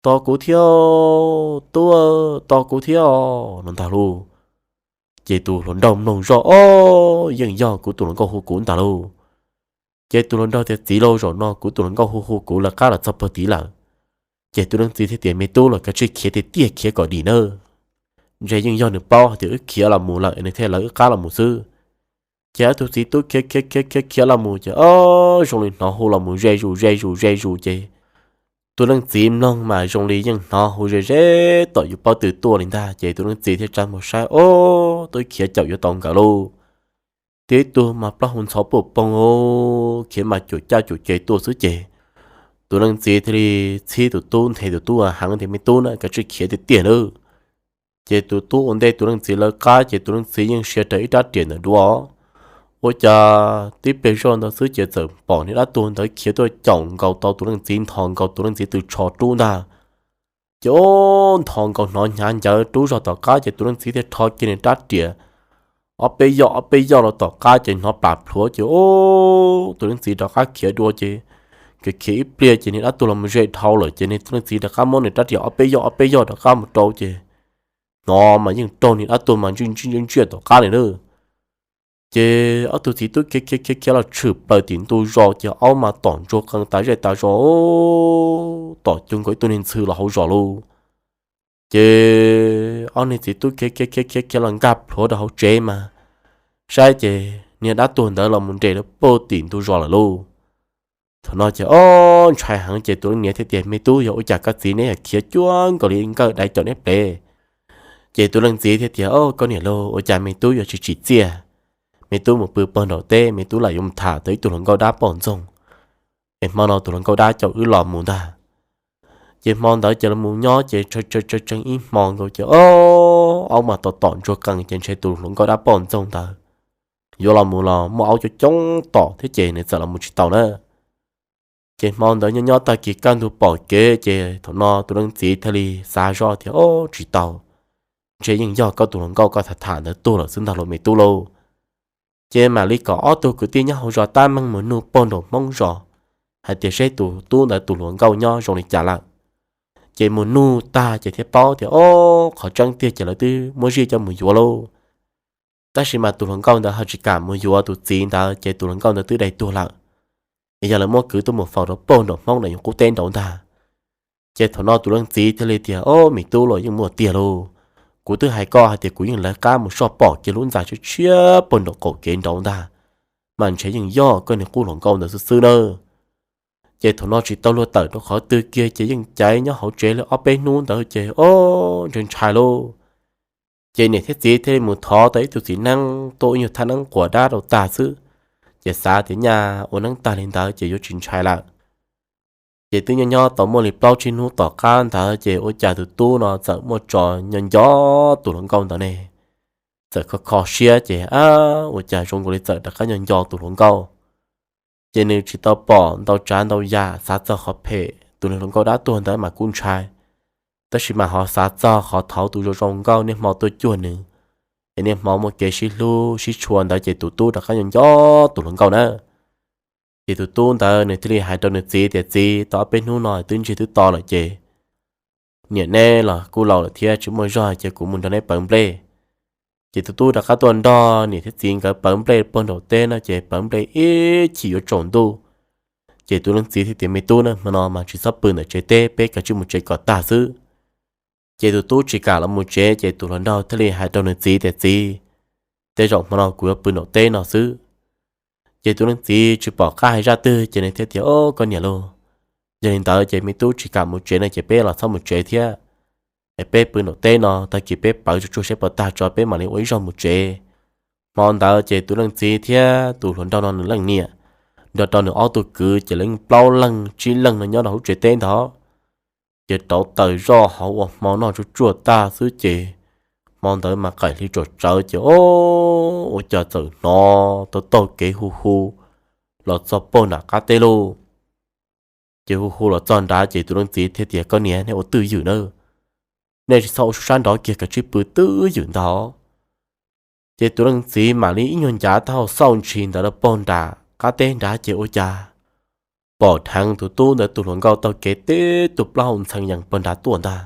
tos kuv thiab, tub, tos kuv thiab no ntag lauj. Ces tus hluas nraug mloog zoj, o, yeej yog kuv tus hluas nkauj hu kuv ntag lauj. Ces tus hluas nraug tias, txiv lauj, zaum no kuv tus hluas nkauj hu hu kuv lawv qab los txog puag tid lawm. Ces tus leej txiv thiaj tias, me tub los kav tsij khiav tiag tiag khiav kom dim nawb. Ntshe yeej yog nws paub hais tias wb khiav los mus lawm nws thiaj lawv wb qab los mus xwb. Ces ob tug txiv tub khiav khiav khiav khiav khiav los mus ces o, zoo li hnov hu los mus ze zus ze zus ze zus ces tus leej txiv mloog mas zoo li yeej hnov hu ze ze tom yus pob tw tuaj li ntag ces tus leej txiv thiaj tsa mus saib, o, twb khiav caum yuav tau nkawd lauj. Tib tug mas plaub hau ntxhov puj poog, khiav mas cuam caj cuam ces tuaj xwb ces tus leej txiv thiaj li txhib tus tub nthe tus tub heev tias, me tub na, kav tsij khiav tiag tiag nawb. Ces tus tub ua ntej tus leej txiv lawv qab ces tus leej txiv yeej sia raws ib rab riam ntawm duav. Ua cas tib pliag zoj ntawd xwb ces txawm pom niag dab tuag ntawd khiav tuaj caum nkaus tau tus leej txiv, nthos nkaus tus leej txiv tw tsho rub ntag. Ces o, nthos nkaus hnov hnyav ncawv rub zog tom qab ces tus leej txiv thiaj rho kiag niag rab riam ob peb yoj ob peb yoj los tom qab ces hnov plam plhuav ces o, tus leej txiv rov qab khiav dua ces khiav khiav ib pliag ces niag dab tuag los mus ze dhau lawm ces niag leej txiv rov qab muab niag rab riam ob peb yoj ob peb yoj rov qab mus rau ces hnov mas yeej raug niag dab tuag mas ntsij ntsij ntsij ntsiaj tom qab li na. Ces ob tug txiv tub khiav khiav khiav khiav los tshwm plaws tim ntug zos ces aub mas tom ntsuag qees tas zej tas zos, tom cuag nkaus ib tug niag ntxhw los hauv zos lauj. Ces ob niag txiv tub khiav khiav khiav khiav khiav los nkag plhuav rau hauv tsev mas saib ces niag dab tuag ntawd los mus nres rau puag tim ntug zos lawm lauj. Thaum no ces o, ntshai heev ces tus leej niam thiaj tias, me tub, yog ua cas koj txiv neb yog khiav cuag nkaus li nkawj dai caum neb plev? Ces tus leej txiv thiaj tias, o, koj niam lauj, ua cas me tub yuav tsis tsim txiaj? Me tub mus pw puag nraum teb, me tub lam yuav mus tham tau ib tug hluas nkauj dab poj ntxoog, es hmo no tus hluas nkauj dab caum wb los mus ntag. Ces hmo ntawd ces los mus nyob ces tsees tsees ib hmo nkaus ces o, aub mas tom tom ntsuag qees ces ntshe tus hluas nkauj dab poj ntxoog ntawd yuav los mus los muaj aub coob coob tom thiab ces nws txawm los mus tsis tau na. Ces hmo ntawd nyob nyob tag kis kaj ntug pom kev ces thaum no tus leej txiv thiaj li xav zoj tias, o, tsis tau, ntshe yeej yog koj tus hluas nkauj koj tham tham ntawd tuag lawm xwb ntag lauj me tub lauj. Ces mam li kom ob tug kwv tij nyob hauv zos tab meeg mus nug puag nraum Hmoob zos hais tias seb tus tub ntawd tus hluas nkauj nyob zoo li cas lawm. Ces mus nug tag ces thiaj paub tias, o, qhov tseeb tiag ces lawv twb muab zij coj mus yuav lauj. Tab sis mas tus hluas nkauj ntawd ho tsis kam mus yuav tus txiv ntawd ces tus hluas nkauj ntawd twb dai tuag lawm. Es yog lawv muab kwv tuaj mus faus rau puag nraum Hmoob daim yeeb qub teb nraud ntag. Ces thaum no tus leej txiv thiaj li tias, o, me tub los yeej muaj tiag lauj. Kuv twb hais koj hais tias kuv yeej lawv qab mus soj pom kiag lub ntxa tshiab tshiab puag nraum qaum kev nraud ntag, mas ntshe yeej yog koj niag qub hluas nkauj ntawd xwb xwb nawb. Ces thaum no tsis tau luag tawm rau qhov twg kiag ces yeej caiv nyob hauv tsev li ob peb hnub ntawd ces o, ntshai ntshai lauj. Ces niam thiab txiv thiaj li mus thov tau ib tug txiv neeb tuaj ua nyuag thaj neeb quas dab rau tag xwb, ces xav tias nyaj ua neeb tag li ntawd ces yuav tsis ntshai lawm. Ces twb nyob nyob tau muaj li plaub tsib hnub tom qab ntawd ces ua cas tus tub no txawm muaj tso nco nco tus hluas nkauj ntawd ne. Txawm kho kho siab ces a, ua cas zoo nkaus li txawm rov qab nco nco tus hluas nkauj. Ces nws tsis tau pom ntau tsav ntau yam, xav txog qhov phem tus niag hluas nkauj dab tuag ntawd mas kuj ntshai, tab sis mas ho xav txog qhov thaum tus zoo zoo nkauj niaj hmo tuaj cuag nws, es niaj hmo muaj kev sib hlub sib tshua ntawd ces tus tub rov qab nco nco tus hluas nkauj na. Ces tus tub ntawd nws thiaj li hais rau nws txiv tias, Txiv, tau ob peb hnub no twb ntsiag twb to lawm ces niam neb los kuj laus lawm thiab tsis muaj zog ces kuv mus nrog neb pawv nplej. Ces tus tub rov qab tuaj nrog niam thiab txiv nkawd pawv nplej puag nraum teb no ces pawv nplej ib chim yuav tsaus ntuj. Ces tus leej txiv thiaj tias, Me tub na, hmo no mas tsis txhob pw ntawm tsev teb, peb kav tsij mus tsev kom tag xwb. Ces tus tub tsis kam los mus tsev ces tus hluas nraug thiaj li hais rau nws txiv tias, Txiv, tej zaum hmo no kuv yuav pw nraum teb no xwb. Ces tus leej txiv tsis pom qab hais zaj twg ces nws thiaj tias, O, koj niam lauj, yog li ntawd ces me tub tsis kam mus tsev no ces peb los txhob mus tsev thiab. Es peb pw nraum teb no, tag kis peb pawv tsuag tsuag seb puas tag tso peb mam li ua ib zaug mus tsev. Hmo ntawd ces tus leej txiv thiab tus hluas nraug no nws leej niam nrog rau nws ob tug kwv ces lawv yeej plaub leeg tsib leeg no nyob rau hauv tsev teb ntawd. Ces rauv taws zoj hauv ua hmo noj tsuag tsuag tag xwb ces hmo ntawd mas qaim hli tsaus tsawv ces o, ua cas txawm hnov tau taug kev hu hu los txog puag nram qab teb lauj. Ces hu hu los txog nrad ces tus leej txiv thiaj tias, Koj niam, nej ua twj ywm na, nej tsis txhob ua suab sab nrov kiag, kav tsij pw twj ywm ntag. Ces tus leej txiv mam li ib nyuag ncav taub hau xauj ntshis ntawd rau puag nram qab teb nrad ces ua cas pom dheev tus tub ntawd tus hluas nkauj taug kev tib tug plaub hau ntxhee yees puag nrad tuaj ntag.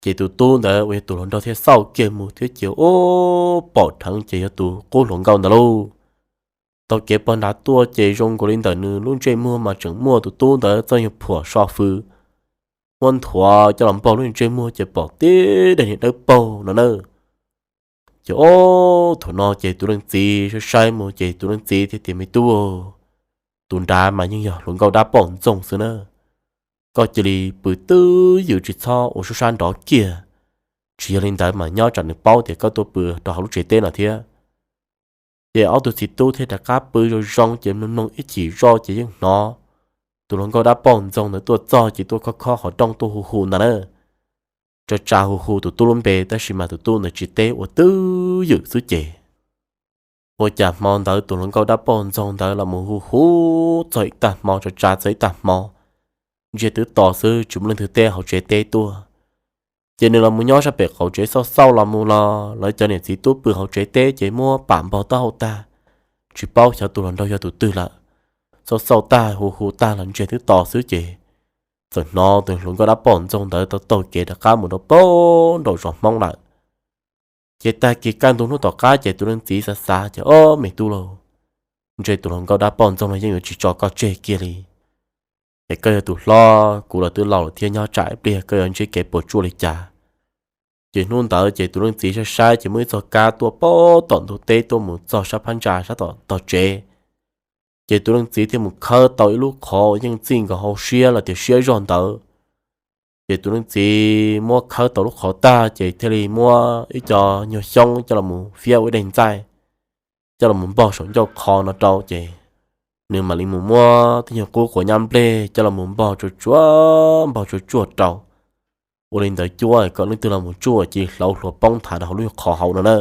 Ces tus tub ntawd uas yog tus hluas nraug thiaj xauj kiag mus thiab ces o, pom dheev ces yog tus qub hluas nkauj ntawd lauj. Taug kev puag nrad tuaj ces zoo nkaus li ntawm nws lub ntsej muag mas tseem muaj tus tub ntawd txoj nyuag phuam so fws muab nthuav coj los npog lub ntsej muag ces pom tib daim niag dawb paug no na. Ces o, thaum no ces tus leej txiv saib saib mus ces tus leej txiv thiaj tias, Me tub, tus nrad mas yeej yog hluas nkauj dab poj ntxoog xwb na. Koj cia li pw twj ywm tsis txhob ua suab sab nrov kiag, tsis yog li ntawd mas nyob tsam nws paub tias koj tuaj pw rau hauv lub tsev teb no thiab. Ces ob tug txiv tub thiaj rov qab pw zoo zoo ces mloog mloog ib chim zoj ces yeej hnov tus hluas nkauj dab poj ntxoog ntawd tuaj txog ces tuaj khob khob qhov rooj tuaj hu hu ntag na. Tso tsa hu hu tus tub lub npe tab sis mas tus tub ntawd tsis teb ua twj ywm xwb ces ua cas hmo ntawd tus hluas nkauj dab poj ntxoog ntawd los mus hu hu txog ib tag hmo, tso tsa txog ib tag hmo, ntsiag twb to xwb tsis muaj leej twg teb hauv tsev teb tuaj. Ces nws los mus nyob sab pem qaum tsev xauj xauj los mus los lawv cov niam txiv tub pw hauv tsev teb ces muab pam npog taub hau tag, tsis paub xyov tus hluas nraug yog tus twg lawm. Xauj xauj tag hu hu tag los ntsiag twb to xwb ces txawm hnov tus hluas nkauj dab poj ntxoog ntawd tau taug kev rov qab mus rau puag nraum zos Hmoob lawm. Ces tag kis kaj ntug hnub tom qab ces tus leej txiv xav xav ces, Ob, me tub lauj, ntshe tus hluas nkauj dab poj ntxoog no yeej yuav tsis tso koj tseg kiag li. Es koj yog tus hlob, kuv los twb laus lawm thiab, nyob tsam ib pliag koj yuav ntsib kev puas tsuaj li cas. Ces hnub ntawd ces tus leej txiv saib saib ces muaj ib txoj kab tuaj puag tom ntug teb tuaj mus txog sab phab ntsa sab tom tog tsev. Ces tus leej txiv thiaj mus khawb tau ib lub qhov uas yeej txij nkaus hauv siab los tias siab zog ntawd. Ces tus leej txiv muab khawb tau lub qhov tag ces thiaj li muab ib co nyuag xyoob coj los mus fiab ua ib daim ntxaij, coj los mus npog saum ncauj qhov no rau ces nws mam li mus muab tej nyuag qub quav nyab nplej coj los mus npog tsuag tsuag, npog tsuag tsuag rau. Ua li ntawd cuab kom leej twg los mus tsuj cia li hlauv hluas poob nthav rau hauv lub qhov hauv no na.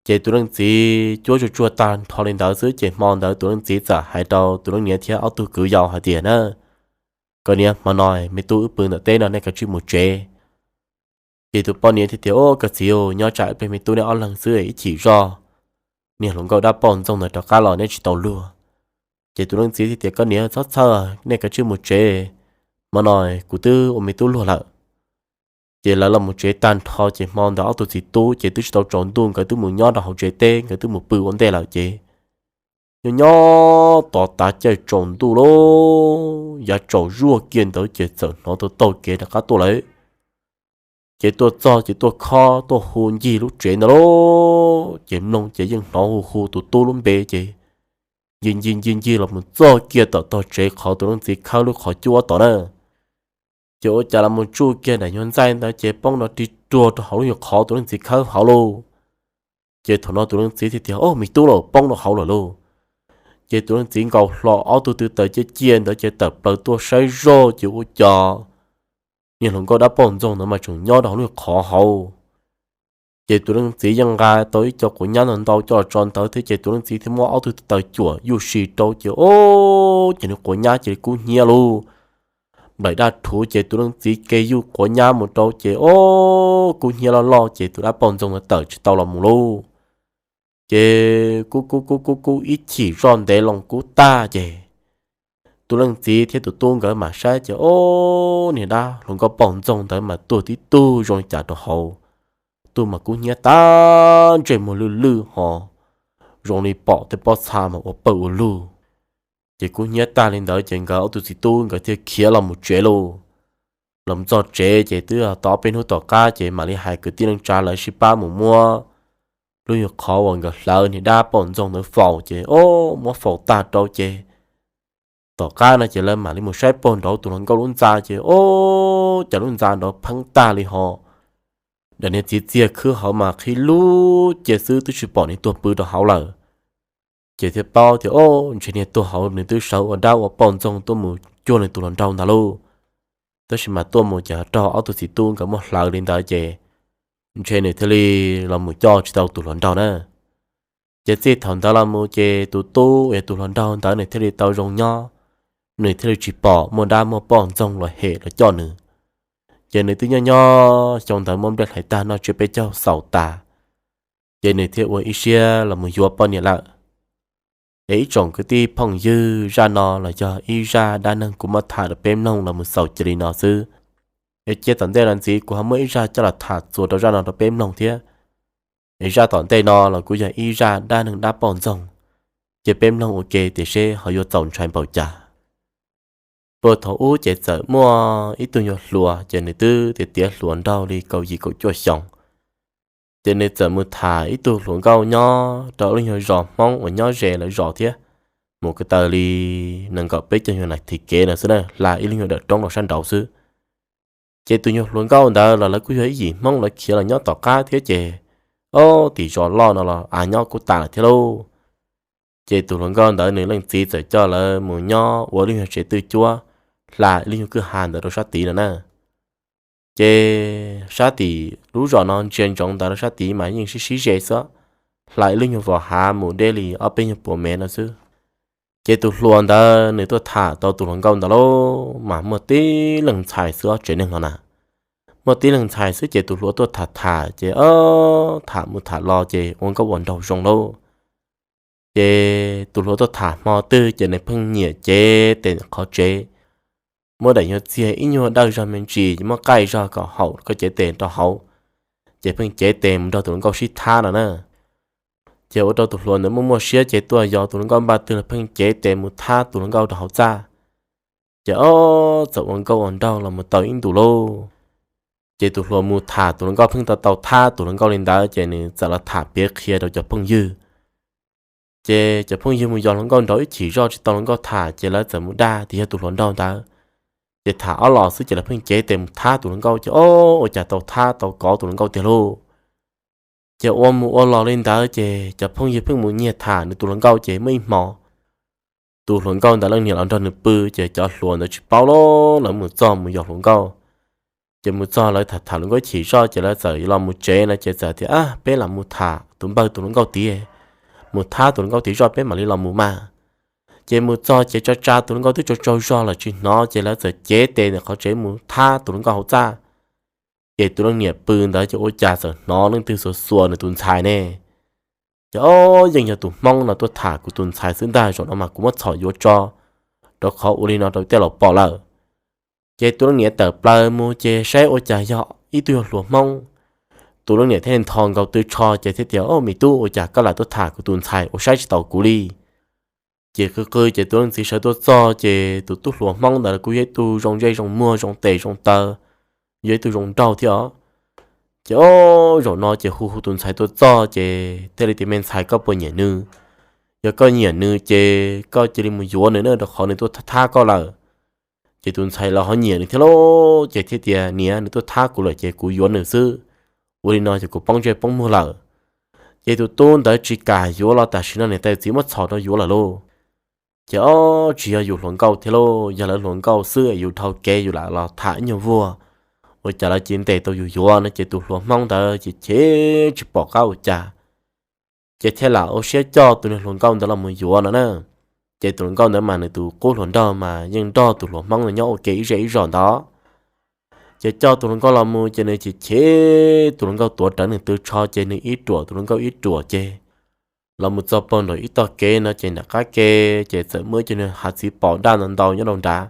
Ces tus leej txiv cuab tsuag tsuag tag nrho li ntawd xwb ces hmo ntawd tus leej txiv txawm hais rau tus leej niam thiab ob tug kwv yau hais tias na, Koj niam, hmo no me tub wb pw ntawm teb no, nej kav tsij mus tsev. Ces tus poj niam thiaj tias, Au, koj txiv, nyob tsam ib pliag me tub neb ob leeg xwb ib chim zoj, niag hluas nkauj dab poj ntxoog ntawd rov qab los neb tsis tau luag. Ces tus leej txiv thiaj tias, Koj niam, txhob txhawj, nej kav tsij mus tsev, hmo no kuv twb ua me tub luag lawm. Ces lawv los mus tsev tag nrho ces hmo ntawd ob tug txiv tub ces twb tsis tau tsaus ntuj, nkawd twb mus nyob rau hauv tsev teb, nkawd twb mus pw ua ntej lawm ces nyob nyob tos tav caij tsaus ntuj lauj, yav tsaus zuag kiag ntawd ces txawm hnov tau taug kev rov qab tuaj lawm. Ces tuaj txog ces tuaj khob tuaj hu ncig lub tsev ntawd lauj, ces mloog ces yeej hnov hu hu tus tub lub npe ces ncig ncig ncig ncig los mus txog kiag tom tog tsev qhov tus leej txiv khawb lub qhov cuab tod na. Ces ua cas los mus tsuj kiag daim nyuag ntxaij ntawd ces poob rau tig ruag rau hauv lub nyuag qhov tus leej txiv khawb hauv lauj. Ces thaum no tus leej txiv thiaj tias, Au, me tub, los poob rau hauv lawm lauj. Ces tus leej txiv nkaus hlo ob tug tw taws ciaj ciaj ntawd ces tawm plaws tuaj saib zoj ces ua cas niag hluas nkauj dab poj ntxoog ntawd mas tseem nyob rau hauv lub qhov hauv. Ces tus leej txiv yeej nqa tau ib co quav nyab ntau ntau coj los tso ntawd thiab ces tus leej txiv thiaj muab ob tug tw taws cuam yuj si rau ces, o, ces nws quav nyab cia li kub hnyiab lauj. Nplaim daj rhuv ces tus leej txiv ke yuj quav nyab mus rau ces, o, kub hnyiab loj loj ces tus dab poj ntxoog ntawd tawm tsis tau los mus lauj. Ces kub kub kub kub kub ib chim zoj ntev loo kub tag ces tus leej txiv thiab tus tub nkawd mam saib ces, o, niag dab hluas nkauj poj ntxoog ntawd mas tuag tib tug zoo li cas rau hauv, tuag mas kub hnyiab tag ntsej muag lwj lwj ho zoo li pom tej pob txha mas ua pawg ua lug. Ces kub hnyiab tag li ntawd ces nkawd ob tug txiv tub nkawd thiaj khiav los mus tsev lauj. Los mus txog tsev ces twb tau ob peb hnub tom qab ces mam li hais kwv tij neej tsa lawv sib pab mus muab lub nyuag qhov uas nkawd hlawv niag dab poj ntxoog ntawd faus ces, o, muab faus tag rau ces tom qab no ces lawv mam li mus saib puag nraud tus hluas nkauj lub ntxa ces, o, cas lub ntxa nraud pheeb tag li ho, daim niag txiv txiag khwb hauv mas qhib lub cia xwb twb tsis pom nws tuag pw rau hauv lawm. Ces thiaj paub tias, o, ntshe niag tuag hauv nws twb sawv ua dab ua poj ntxoog tuaj mus cuag nws tus hluas nraug ntag lauj. Tab sis mas tuaj mus ces ho raug ob tug txiv tub nkawd muab hlawv li ntawd ces ntshe nws thiaj li los mus coj tsis tau tus hluas nraug na. Ces txij thaum ntawd los mus ces tus tub uas yog tus hluas nraug ntawd nws thiaj li tau zoo nyob, nws thiaj li tsis pom muaj dab muaj poj ntxoog los hem los coj nws. Ces nws twb nyob nyob xyoo ntawd muaj nplej hlais tag noj tsiab peb caug xaus tas, ces nws thiaj ua ib siab los mus yuav poj niam lawm. Es ib tsoom kwv tij phooj ywg, zaj no los yog ib zaj dab neeg kuv muab tham rau peb mloog los mus xaus cia li no xwb. Es cia tom ntej los ntxiv kuv ho muaj ib zaj coj los tham txuas rau zaj no rau peb mloog thiab. Es zaj tom ntej no los kuj yog ib zaj dab neeg dab poj ntxoog, cia peb mloog ua ke tias seb ho yuav txaus ntshai npaum cas. Puag thaum ub ces txawm muaj ib tug nyuag hluas ces nws twb tiav tiav hluas nraug li kaum yim kaum cuaj xyoos. Ces nws txawm mus tham ib tug hluas nkauj nyob rau lub nyuag zos Hmoob uas nyob ze lawv zos thiab, mus ko taw li nees nkaum peb caug nyuag nas this kev no xwb na, hla ib lub nyuag dawm roob rau sab nraud xwb. Ces tus nyuag hluas nkauj ntawd los lawv kuj yog ib yim Hmoob lawv khiav los nyob tom qab thiab ces, o, tim zos loj no los av nyob kuj tas lawm thiab lauj. Ces tus hluas nkauj ntawd nws leej txiv txawm coj lawv mus nyob ua lub nyuag tsev twj cuab, hla ib lub nyuag kwj ha ntawd rau sab tid no na. Ces sab tim lub zos no ntsia ntsoov ntawd rau sab tid mas yeej sib sib ze xwb, hla ib lub nyuag vos hav mus deb li ob peb nyuag puas mev no xwb. Ces tus hluas ntawd nws tuaj tham tau tus hluas nkauj ntawd lauj mas muaj tib leeg ntxhais xwb ob tsev neeg no na. Muaj tib leeg ntxhais xwb ces tus hluas tuaj tham tham ces, o, tham mus tham los ces ua nkauj ua nraug zoo lauj. Ces tus hluas tuaj tham hmo twg ces nws pheej nyiam cev tes qhov tsev, muab daim nyuag txiag ib nyuag dawj zog me ntsis ces muab qaij zog kom haum koj cev tes rau hauv, ces pheej cev tes mus nrog tus hluas nkauj sib thab no na. Ces ua rau tus hluas ntawd muaj muaj siab ces tuaj yos tus hluas nkauj npaj twg los pheej cev tes mus thab tus hluas nkauj rau hauv txaj. Ces, o, txawm ua nkauj ua nraug los mus tau ib ntus lauj. Ces tus hluas mus tham tus hluas nkauj pheej tau tau thab tus hluas nkauj li ntawd ces nws txawm los tham piav qhia rau cov phooj ywg. Ces cov phooj ywg mus yos hluas nkauj nraud ib chim zoj tsis tau hluas nkauj tham ces lawv txawm mus dag tias yog tus hluas nraug ntawd. Ces tham ob los xwb ces lawv pheej cev tes mus thab tus hluas nkauj ces, o, ua cas tau thab tau kov tus hluas nkauj tiag lauj. Ces ua mus ua los li ntawd ces cov phooj ywg pheej mus nyiag tham nws tus hluas nkauj ces muaj ib hmo tus hluas nkauj ntawd leej niam los nrog nws pw ces cov hluas ntawd tsis paub lauj, lawv mus txog mus yos hluas nkauj. Ces mus txog lawv tham tham hluas nkauj ib chim zoj ces lawv txawm los mus tsev no ces txawm tias, ab, peb lam mus tham tus npawg tus hluas nkauj tid, mus thab tus hluas nkauj tid zoj peb mam li los mus mas. Ces mus txog ces tsa tsa tus hluas nkauj twb tsaug tsaug zog lawm tsis hnov ces lawv txawm cev tes ntawm qhov tsev mus thab tus hluas nkauj hauv txaj. Ces tus leej niam pw ntawd ces ua cas txawm hnov leej twg xuas xuas nws tus ntxhais ne. Ces, o, yeej yog tus Hmoob no tuaj tham kuv tus ntxhais xwb ntag, zaum no mas kuv muab txhom yuav tso, rau qhov ua li no rau tej laus pom lawm. Ces tus leej niam tawm plaws mus ces saib ua cas yog ib tug yog hluas Hmoob. Tus leej niam thiaj li ntho nkaus tw tsho ces thiaj tias, o, me tub, ua cas koj lam tuaj tham kuv tus ntxhais ua saib tsis taus kuv li. Ces qw qw ces tus leej txiv sawv tuaj txog ces tus tub hluas Hmoob ntawd kuj yog ib tug zoo ntsej zoo muag zoo tes zoo taw, yog ib tug zoo nraug thiab os. Ces, o, zaum no ces hu hu tus ntxhais tuaj txog ces thiaj li tias, me ntxhais, koj puas nyiam nws? yog koj nyiam nws ces koj cia li mus yuav nws na, rau qhov nws tuaj thab thab koj lawm. Ces tus ntxhais los ho nyiam nws thiab lauj, ces thiaj tias, Niam, nws tuaj thab kuv lawm ces kuv yuav nws xwb, ua li no ces kuv poob ntsej poob muag lawm. Ces tus tub ntawd tsis kam yuav los tam sim no niam tais txiv muab txhom rau yuav lawm lauj. Ces ob tsis yog yus hluas nkauj thiab lauj, yog lawv hluas nkauj xwb yus dhau kev yus lam los tham ib nyuag vuag, ua cas lawv cia ntes tau yus yuav no. Ces tus hluas Hmoob ntawd ces chim tsis pom qab ua cas, ces thiaj lam ua siab coj tus niag hluas nkauj ntawd los mus yuav no na. Ces tus hluas nkauj ntawd mas nws tus qub hluas nraug mas yeej nrog tus hluas Hmoob ntawd nyob ua ke ib zej ib zos ntawd. Ces coj tus hluas nkauj los mus ces nws chim chim tus hluas nkauj tuav rawv nws tw tsho ces nws ib ruam tus hluas nkauj ib ruam ces los mus txog pag nraum ib tog kev no ces nram qab ke ces txawm muaj ib co niag hav txiv pos daj ntau ntau nyob rau nrad.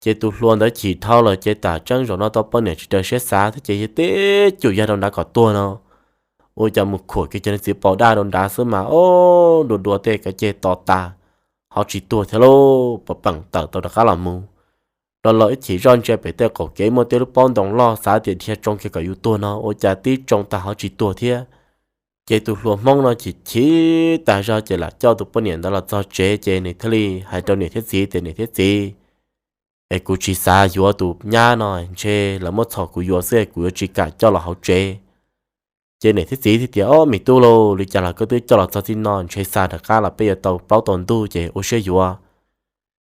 Ces tus hluas ntawd chim dhau lawm ces tam tseeb zaum no tau poj niam tsis raws siab xav thiab ces yog teb cum yag rau nrad kom tuag no, ua cas mus khuam kiag cov niag txiv pos daj rau nrad xwb mas ob dua dua tej kav ceg to tas, ho tsis tuag thiab lauj, pos peem tawm tau rov qab los mus. Los los ib chim zoj ntsia pem tej qaum kev muaj tej lub pob ntoo loj xav tias dhia tsoo kiag kom yus tuag no ua cas tib tsoo tag ho tsis tuag thiab. Ces tus hluas Hmoob no chim chim tas zog ces lam coj tus poj niam ntawd los txog tsev ces nws thiaj li hais rau niam thiab txiv tias, Niam thiab txiv, es kuv tsis xav yuav tus nyab no, ntshe lawv muab txhom kuv yuav xwb, kuv yuav tsis kam coj los hauv tsev. Ces niam thiab txiv thiaj tias, Ob, me tub lauj, li cas los koj twb coj los txog txij no, ntshe xa rov qab los peb yuav tau plaub tau ntug ces ua siab yuav.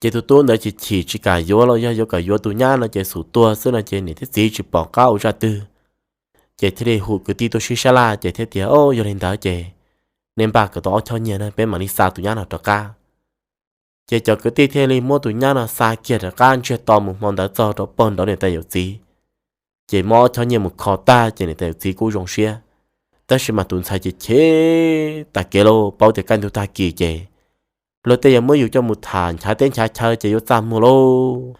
Ces tus tub ntawd chim chim tsis kam yuav los yog yuav kom yuav tus nyab no ces xum tuag xwb no ces niam thiab txiv tsis pom qab ua zaj twg. Ces thiaj li hu kwv tij tuaj sib sab laj ces thiaj tias, Ob, yog li ntawd ces nej npaj kom tau ob choj nyiaj na, peb mam li xa tus nyab no rov qab. Ces cov kwv tij thiaj li muab tus nyab no xa kiag rov qab ntsiag to mus hmo ntawd txog rau pag nraud niam tais yawm txiv. Ces muab ob choj nyiaj mus kho tag ces niam tais yawm txiv kuj zoo siab. Tab sis mas tus ntxhais ces chim tas kev lauj, paub tias kaj ntug tag kis ces luag tej yuav muab yus coj mus tham nchav teb nchav chaw ces yuav txaj muag lauj.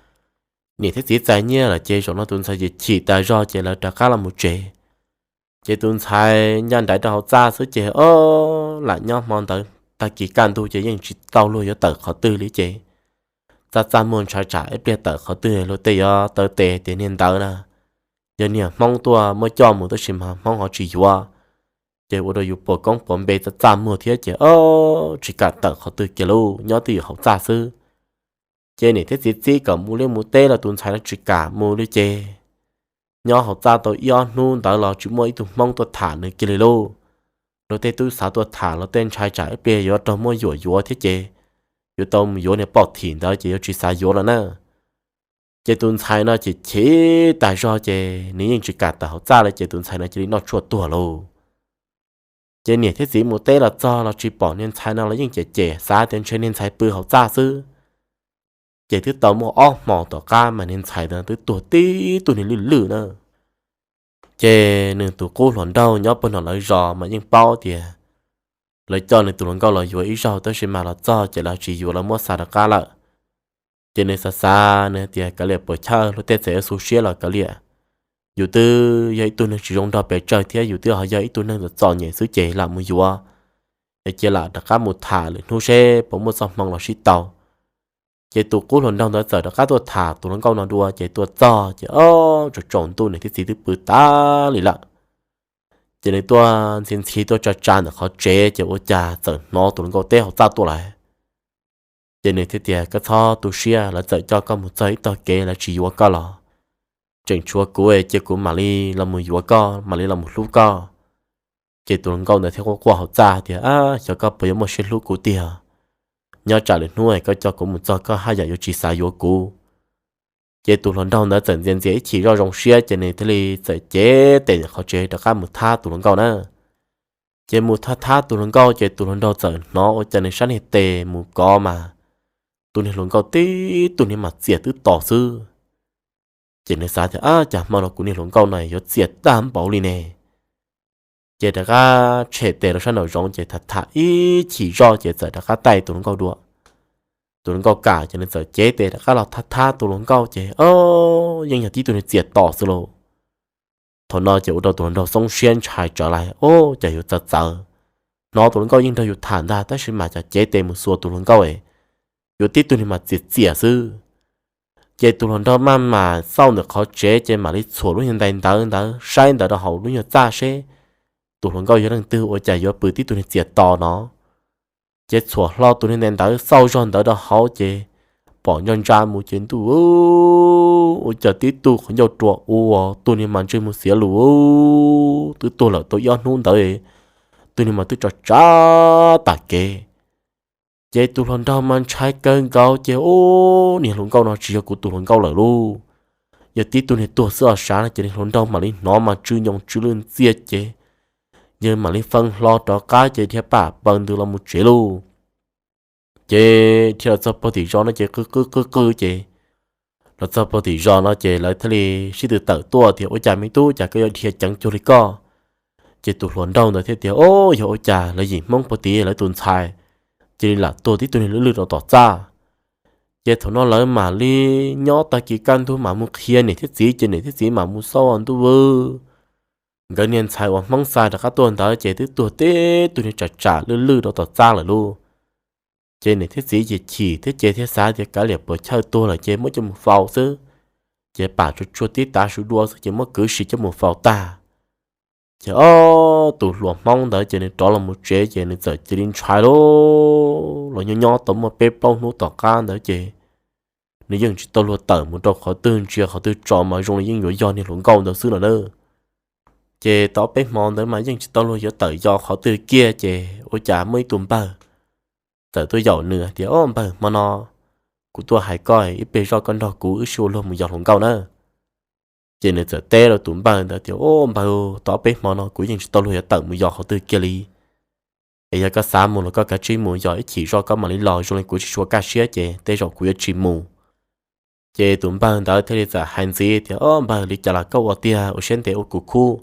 Niam thiab txiv txais nyiaj lawm ces zaum no tus ntxhais ces chim tas zog ces lawv rov qab los mus tsev. Ces tus ntxhais ncaj nraim rau hauv txaj xwb ces ob lam nyob hmo ntawd tag kis kaj ntug ces yeej tsis tau luag yuav tawm qhov twg li ces txaj txaj muag ntshai tsam ib pliag tawm qhov twg luag tej yuav taw tes tias niag ntawd na yog niag Hmoob tuaj muab coj mus tab sis mas Hmoob ho tsis yuav, ces ua rau yus puas koob puas npe txaj txaj muag thiab ces ob tsis kam tawm qhov twg kiag lauj, nyob twj ywm hauv txaj xwb. Ces niam thiab txiv txib kom mus liaj mus teb los tus ntxhais no tsis kam mus li ces nyob hauv txaj tau ib ob hnub ntawd los tsis muaj ib tug Hmoob tuaj tham nws kiag li lauj. Luag tej tub xav tuaj tham los tej ntshai tsam ib pliag yuav raug muab yuam yuav thiab ces yuav tau mus yuav niag poj thim ntawd ces yuav tsis xav yuav lawm na. Ces tus ntxhais no ces chim tas zog ces nws yeej tsis kam tawm hauv txaj li ces tus ntxhais no cia li noj tshuaj tuag lauj. Ces niam thiab txiv mus teb los txog los tsis pom niag ntxhais no los yeej cem cem xav tias ntshe niag ntxhais pw hauv txaj xwb. Ces twb tau muaj ob hmos tom qab mas niag ntxhais twb tuag tib tug niag lwj lwj na. Ces nws tus qub hluas nraug nyob puag nram lawv zos mas yeej paub tias lawv coj nws tus hluas nkauj los yuav ib zaug tab sis mas los txog ces lawv tsis yuav, lawv muab xa rov qab lawm. Ces nws xav xav nws tias kav liam puas chawj, luag tej txawm yuav xu siab los kav liam, yus twb yog ib tug neeg tsis zoo nrog pes tsawg thiab yus twb ho yog ib tug neeg txom txom nyem xwb ces lam mus yuav, es cia lam rov qab mus tham lwm hnub seb puas muaj txoj hmoo los sib tau. Ces tus qub hluas nraug ntawd txawm rov qab tuaj tham tus hluas nkauj no dua ces tuaj txog ces ob tsaus tsaus ntuj niam thiab txiv twb pw tas li lawm. Ces nws tuaj ntxhi ntxhi tuaj tsa tsa ntawm qhov tsev ces ua cas txawm hnov tus hluas nkauj teb hauv txaj tuaj lawm. Ces nws thiaj tias koj txhob tu siab, lawv txawm coj koj mus txog ib tog kev lawv tsis yuav koj los tseem tshuav kuv, cia kuv mam li los mus yuav koj, mam li los mus hlub koj. Ces tus hluas nkauj ntawd thiaj quaj quaj hauv txaj tias xyov koj puas yuav muaj siab hlub kuv tiag, nyob tsam lwm hnub koj coj kuv mus txog koj haj yam yuav tsis xav yuav kuv. Ces tus hluas nraug ntawd txawm ntxias ntxias ib chim zoj zoo siab ces nws thiaj li txawm cev tes ntawm qhov tsev rov qab mus thab tus hluas nkauj na. Ces mus thab thab tus hluas nkauj ces tus hluas nraug txawm hnov ua cas nws sab niag tes mus kov mas tus niag hluas nkauj tib tug niag mas txias twb tos xwb. Ces nws xav tias ab, cas hmo no kuv niag hluas nkauj no yuav txias tag npaum li ne. Ces rov qab tshem tes rau sab nraum zoov ces tham tham ib chim zoj ces txawm rov qab taij tus hluas nkauj dua. Tus hluas nkauj kam ces nws txawm cev tes rov qab los thab thab tus hluas nkauj ces ob, yeej yog tib tug niag txias tos xwb lauj. Thaum no ces ua rau tus hluas nraug xoob siab ntshai tsawv lawm, ob, cas yuav txawv txawv. Hnov tus hluas nkauj yeej nrog yus tham ntag tab sis mas cas cev tes mus xuas tus hluas nkauj es yuav tib tug niag mas txias txias xwb. Ces tus hluas nraug maj mam xauj ntawm qhov tsev ces mam li txhuam lub nyuag ntais ntawv ntawd saib ntawd rau hauv lub nyuag txaj seb tus hluas nkauj yog leej twg ua cas yuav pw tib tug niag txias tos no. Ces txhuam hlo tus niag ntawd xauj zog ntawd rau hauv ces pom ntsa ntsa mus ces ntuj, ua cas tib tug qhov ncauj rua ua, tus niag mas ntsej muag xiav lus, twb tuag lawm tau ib ob hnub ntawd, tus niag mas twb tso tsav tas kev. Ces tus hluas nraug mas ntshai kawg nkaus ces, Ub, niag hluas nkauj no tsis yog kuv tus hluas nkauj lawm lauj. Yog tib tug niag tuag xwb os sav no. Ces niag hluas nraug mam li hnov mas tsw nyoos tsw lwj ntxiag ces yawg mam li feej hlo rov qab ces dhia pam paws ntws los mus tsev lauj. Ces dhia los txog pog tim zos no ces qw qw qw qw ces los txog pog tim zos no ces lawv thiaj li sib tw tawm tuaj tias, Ua cas me tub, cas koj yuav dhia ceev cuag li koj? Ces tus hluas nraug ntawd thiaj tias, Ob, yog ua cas lawv yim Hmoob pog tim lawv tus ntxhais cia li lam tuag tib tug niag lwj lwj rau tom txaj. Ces thaum no lawv mam li nyob tag kis kaj ntug mam mus qhia niam thiab txiv ces niam thiab txiv mam mus xauj ntuj, nkawd niag ntxhais uas Hmoob xa rov qab tuaj ntawd ces twb tuag tib tug niag tsam tsam lwj lwj rau tom txaj lawm lauj. Ces niam thiab txiv ces chim thiab ces thiaj xav tias kav liam puas chawj tuag lawm ces muab coj mus faus xwb. Ces pam tsuag tsuag tib tav su dua xwb ces muab kwv sim coj mus faus tag. Ces ob tus hluas Hmoob ntawd ces nws rov los mus tsev ces nws txawm cia li ntshai lauj. Los nyob nyob tau muaj peb plaub hnub tom qab ntawd ces nws yeej tsis tau luag tawm mus rau qhov twg ntsia qhov twg tso mas zoo li yeej yuav yog niag hluas nkauj ntawd xwb no na. Ces tau peb hmo ntawd mas yeej tsis tau luag yuav tawm yos qhov twg kiag ces ua cas muaj ib tug npawg txawm tuaj yaum nws hais tias, Ob npawg, hmo no kuv tuaj hais koj ib pliag zoj, koj nrog kuv wb sib ua luag mus yos hluas nkauj na. Ces nws txawm teb rau tus npawg ntawd tias, Ob npawg, tau peb hmo no kuv yeej tsis tau luag yuav tawm mus yos qhov twg kiag li. Es yog koj xav mus los koj kav tsij mus, yog ib chim zoj koj mam li los, zoo li kuv tsis tshua kaj siab ces tej zaum kuv yuav tsis mus. Ces tus npawg ntawd thiaj li txawm hais ntxiv tias, Ob npawg, li cas los koj ua tiag, ua siab ntev ua kuv khub.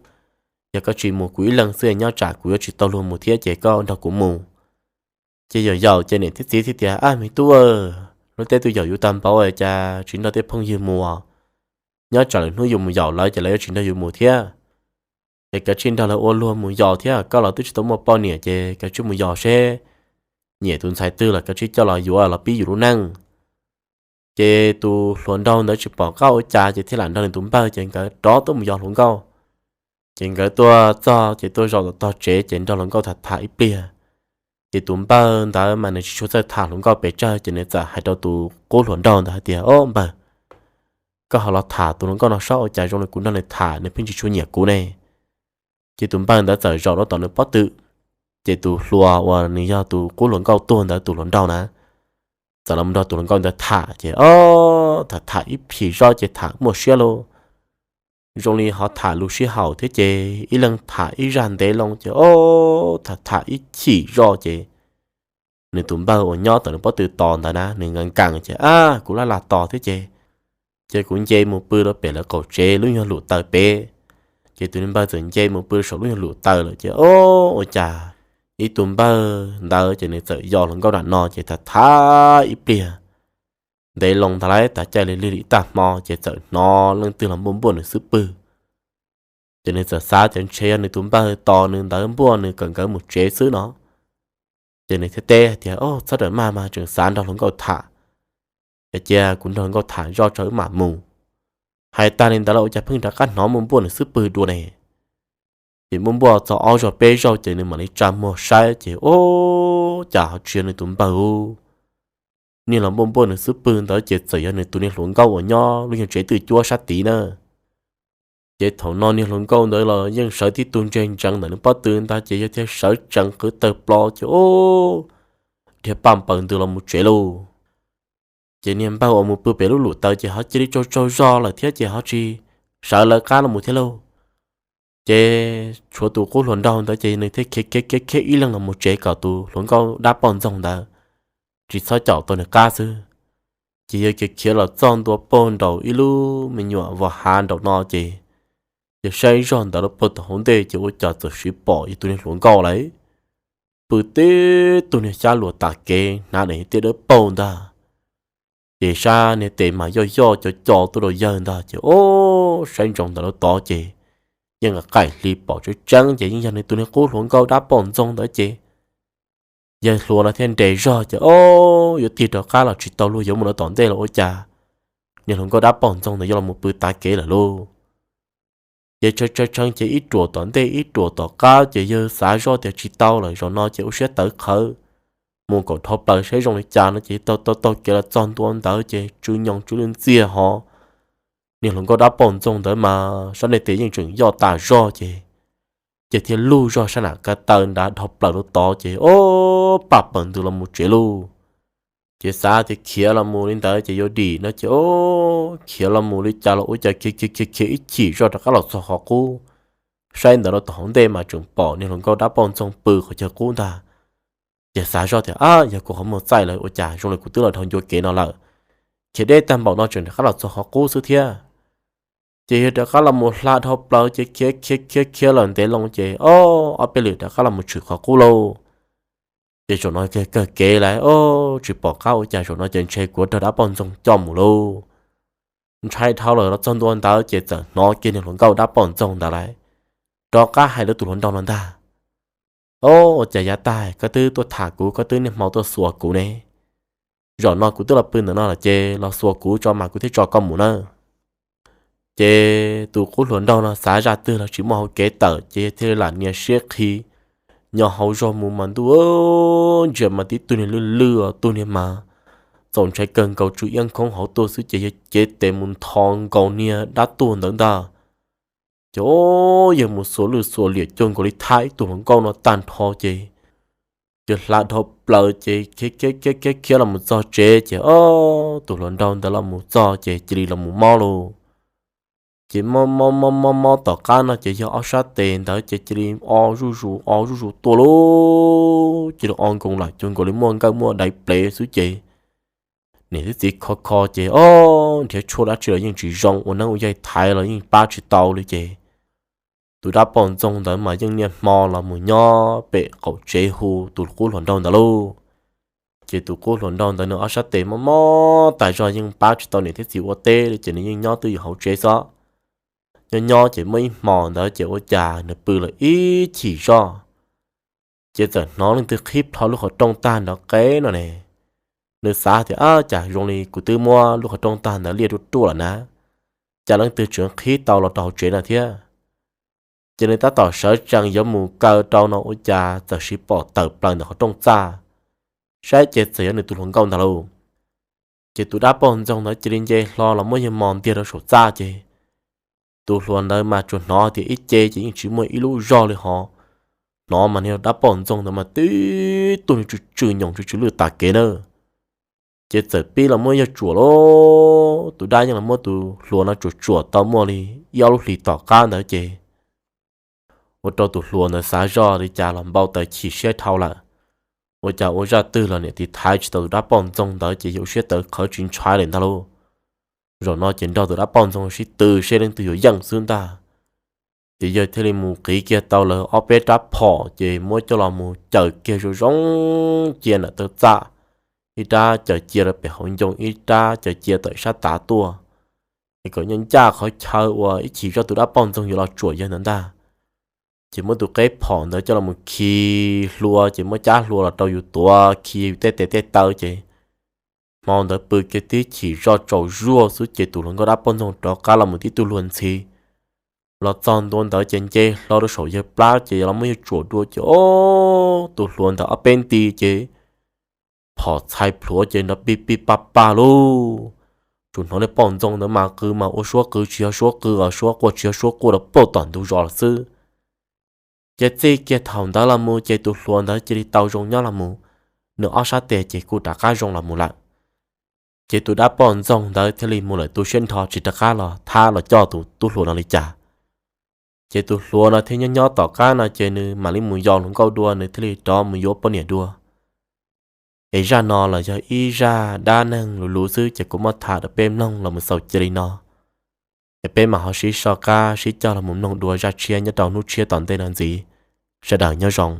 Yog koj tsis mus kuv ib leeg xwb nyob tsam kuv yuav tsis tau luag mus thiab ces koj nrog kuv mus. Ces yaum yaum ces niam thiab txiv thiaj tias, Ab me tub, lub teb twb yaum yus tag npaum cas tsis nrog tej phooj ywg mus? Nyob tsam lwm hnub yus mus yaum lawv ces lawv yuav tsis nrog yus mus thiab. Es kav tsij nrog lawv ua luag mus yos thiab, koj los twb tsis tau muaj poj niam ces kav tsij mus yos seb nyiam tus ntxhais twg los kav tsij coj los yuav los pib yus lub neej. Ces tus hluas nraug ntawd tsis pom qab ua cas ces thiaj lam nrog nws tus npawg ces nkawd rov tuaj mus yos hluas nkauj. Ces nkawd tuaj txog ces tuaj zaum tom tog tsev ces nrog hluas nkauj tham tham ib pliag. Ces tus npawg ntawd mas nws tsis tshua txawj tham hluas nkauj pes tsawg ces nws txawm hais rau tus qub hluas nraug ntawd hais tias, Ob npawg, koj ho los tham tus hluas nkauj no saib, ua cas zoo li kuv nrog nws tham nws pheej tsis tshua nyiam kuv ne. Ces tus npawg ntawd txawm zaum rau tom nws pob tw. Ces tus hluas uas nws yog tus qub hluas nkauj tuag ntawd tus hluas nraug na txawm los nrog tus hluas nkauj ntawd tham ces ob tham tham ib chim zoj ces tham muaj siab lauj. Zoo li ho tham lus sib haum thiab ces ib leeg tham ib zaj ntev loo ces ob tham tham ib chim zoj ces nws tus npawg uas nyob tom nws pob tw tos ntawd na nws nkees nkees ces, Ab, kuv laj lam tos thiab ces, ces kuv nce mus pw rau pem lawv qaum tsev lub nyuag lus taws pem. Ces tus npawg txawm nce mus pw saum lub nyuag lus taws lawm ces ob ua cas ib tus npawg ntawd ces nws txawm yos hluas nkauj nram no ces tham tham ib pliag ntev loo ntag lauj, tav caij li lig li ib tag hmo ces txawm hnov leej twg los npuaj npuaj nws xub pwg. Ces nws txawm xav tias ntshe yog nws tus npawg tos nws ntawd npuaj nws kom nkawd mus tsev xwb no. Ces nws thiaj teb tias, Ob, txhob rawm maj mas, tseem xav nrog hluas nkauj tham. Es cia kuv nrog hluas nkauj tham zoj tso wb mam mus. Hais tag li ntawd los ua cas pheej rov qab hnov npuaj npuaj nws xub pwg dua ne. Ces npuaj npuaj txog ob zaug peb zaug ces nws mam li tsa muag saib ces ob cas ho tsis yog nws tus npawg. Niag los npuaj npuaj nws xub pwg ntawd ces txawm yog nws tus niag hluas nkauj uas nyob lub nyuag tsev twj cuab sab tid na. Ces thaum no niag hluas nkauj ntawd los yeej sawv tib tug ntseg ntsees ntawm nws pob tw ntag ces yog thiaj sawv tsees qw tawg plo ces ob dhia paj npaws ntws los mus tsev lauj. Ces niag npawg uas mus pw pem lub lus taws ces ho cia li tsaug tsaug zog lawm thiab ces ho tsis sawv lawv qab los mus thiab lauj. Ces tshuav tus qub hluas nraug ntawd ces nws thiaj khiav khiav khiav khiav ib leeg los mus tsev kom tus hluas nkauj dab poj ntxoog ntawd tsis txhob caum tau nws qab xwb. Ces yog kiag khiav los txog ntua puag nraum ib lub me nyuam vos hav nraum no ces yog saib zog ntawd lub puag tom hauv ntej ces ua cas txawm siv pom yog tus niag hluas nkauj lawm pw tib tug niag xyab luas tas kev hnav daim tiaj dawb paug ntag. Ces sab niag tes mas yoj yoj co co tuaj rau yawg ntag ces ob saib ntsoov ntawm lub tod ces yeej qaim hli pom tseeb tseeb ces yeej yog nws tus niag qub hluas nkauj dab poj ntxoog ntawd ces yawg hluas no thiaj nres zog ces ob yuav tig rov qab los tsis tau luag yuav mus rau tom ntej los ua cas niag hluas nkauj dab poj ntxoog ntawd yuav los mus pw tav kev lawm lauj. Ces tshee tshee ces ib ruam tom ntej ib ruam tom qab ces yawg xav zoj tias tsis tau lawm, zaum no ces ua siab tawv qhawv, mus kom dhau plaws saib zoo li cas no ces taug taug taug kev los txog ntua ntawd ces tsw nyoos tsw lwj ntxiag hos. Niag hluas nkauj dab poj ntxoog ntawd mas sab nej tes yeej tseem yoj tas zog ces, ces thiaj lug zog sab nam ka taw nrad dhau plaws rau tod ces o, paj pawg ntws los mus tsev lauj. Ces xav tias khiav los mus li ntawd ces yuav dim no ces o, khiav los mus li cas los ua cas khiav khiav khiav khiav ib chim zoj rov qab los txog qhov qub. Saib ntawd rau tom hauv ntej mas tseem pom niag hluas nkauj dab poj ntxoog pw qhov chaw qub ntag. Ces xav zoj tias, ab, yog kuv qhov muag txaij lawm ua cas zoo li kuv twb los dhau ncua kev no lawm, khiav deb tag npaum no tseem rov qab los txog qhov qub xwb thiab. Ces yog rov qab los mus hla dhau plaws ces khiav khiav khiav khiav los ntev loo ces o, ob peb lwm rov qab los mus tshwm qhov qub lauj. Ces zaum no kawg kev lawm o, tsis pom qab ua cas zaum no ces ntshe kuv raug dab poj ntxoog coj mus lauj. Ntshai dhau lawm los txog ntua ntawd ces txawm hnov kiag niag hluas nkauj dab poj ntxoog ntawd lawm rov qab hais rau tus hluas nraug no ntag. O, ua cas yav tag koj twb tuaj tham kuv, koj twb niaj hmo tuaj xuas kuv ne. Zaum no kuv twb los pw ntawm no lawm ces los xuas kuv tso mas kuv thiaj tso koj mus nawb. Ces tus qub hluas nraug no xav zaj twg los tsis muaj hauv kev tawm ces thiaj li lam nias siab qhi nyo hauv zog mus mas ntuj, ntsia mas tib tug niag lwj lwj os, tug niag mas txaus ntshai kawg nkaus, tsw iab nkoob hauv tuaj xwb ces yog cev tes mus nthos nkaus niag dab tuag ntawd ntag. Ces o, yog mus xuas lwj xuas liam cuag nkaus li thab ib tug hluas nkauj no tag nrho ces, ces hla dhau plaws ces khiav khiav khiav khiav los mus txog tsev ces o, tus hluas nraug ntawd los mus txog ces cia li los mus mob lauj. Ces mob mob mob mob mob tom qab no ces yog ob sab tes ntawd ces cia li o zuj zus o zuj zus tuaj lauj, cia li o nkoos lam cuag nkaus li muaj nkawj muaj daiv plev xwb ces niam thiab txiv kho kho ces o, nrhiav tshuaj dab tsi los yeej tsis zoo, ua neeb ua yaig thaiv los yeej pab tsis tau li ces tus dab poj ntxoog ntawd mas yeej niaj hmo los mus nyob pem qaum tsev hu tus qub hluas nraug ntawd lauj. Ces tus qub hluas nraug ntawd nws ob sab tes mob mob tas zog yeej pab tsis tau niam thiab txiv ua teb li ces nws yeej nyob twj ywm hauv tsev xwb. Nyob nyob ces muaj ib hmos ntawd ces ua cas nws pw lawm ib chim zoj ces txawm hnov leej twg qhib plho lub qhov rooj tag nrov qeb no ne. Nws xav tias, ab, cas zoo li kuv twb muab lub qhov rooj tag ntawd liaj ruaj ruaj lawm na, cas leej twg tseem qhib tau los rau hauv tsev no thiab. Ces nws tab tom sawv tsees yuav mus kaw rau no ua cas txawm siv pom tawm plaws ntawm qhov rooj txaj, saib ces txawm yog nws tus hluas nkauj ntag lauj. Ces tus dab poj ntxoog ntawd cia li nce hlo los muab yawg mos ntiag rau saum txaj ces tus hluas ntawd mas tsuas hnov tias ib ce ces yeej tsis muaj ib lub zog li hos. Hnov mas niag dab poj ntxoog ntawd mas tib tug niag tsw tsw nyoos tsw tsw lwj tas kev na. Ces txawm pib los muab yawg tsuam lauj, tus dab yeej los muab tus hluas no tsuam tsuam tau muaj li ib ob lub hlis tom qab ntawd ces ua rau tus hluas ntawd xav zoj li cas los npau taws chim siab dhau lawm. Ua cas ua zaj twg los niam tiv thaiv tsis tau tus dab poj ntxoog ntawd ces yawg ua siab tawv qhawv tsis ntshai lawm ntag lauj. Zaum no ces nrog tus dab poj ntxoog sib tw seb leej twg yuav yeej xwb ntag. Ces yawg thiaj li mus qiv kiag tau lawv ob peb rab phom ces muab coj los mus caws kiag zoo zoo cia ntawm taw txaj, ib rab caws cia rau pem hauv ncoo, ib rab caws cia tom ib sab tav tuaj, es kom nyob ncaj qhov chaw uas ib chim zoj tus dab poj ntxoog yuav los tsuam yawg ntawd ntag. Ces muab tus qeb phom ntawd coj los mus khi hlua, ces muab cab hlua los rau yus tuav khi yus tej tes tej taw ces hmo ntawd pw kiag tib chim zoj tsaus zuag xwb ces tus hluas nkauj dab poj ntxoog rov qab los mus tib tug hlua ntxhi los txog ntua ntawd ces nce hlo rau saum yawg plab ces los muab yawg tsuam dua ces o, tus hluas ntawd ob peb nti ces phom txhais plhuav ces nrov pij pij paj paj lauj. Tsuas hnov niag poj ntxoog ntawd mas qw mas ua suab qw tsis yog suab qw os, suab quaj tsis yog suab quaj rau pauj tom ntug zos lawm xwb. Ces txij kiag thaum ntawd los mus ces tus hluas ntawd cia li tau zoo nyob los mus, nws ob sab tes ces kuj rov qab zoo los mus lawm. Ces tus dab poj ntxoog ntawd thiaj li mus lawm tu siab nrho tsis rov qab los thab los coj tus tub hluas no li cas. Ces tus hluas no thiaj nyob nyob tom qab no ces nws mam li mus yos hluas nkauj dua, nws thiaj li rov mus yuav poj niam dua. Es zaj no los yog ib zaj dab neeg luv luv xwb ces kuv muab tham rau peb mloog los mus xaus cia li no. Es peb mam ho sib so qab sib cog los mus mloog dua zaj tshiab nyob rau hnub tshiab tom ntej no ntxiv. Sawv daws nyob zoo.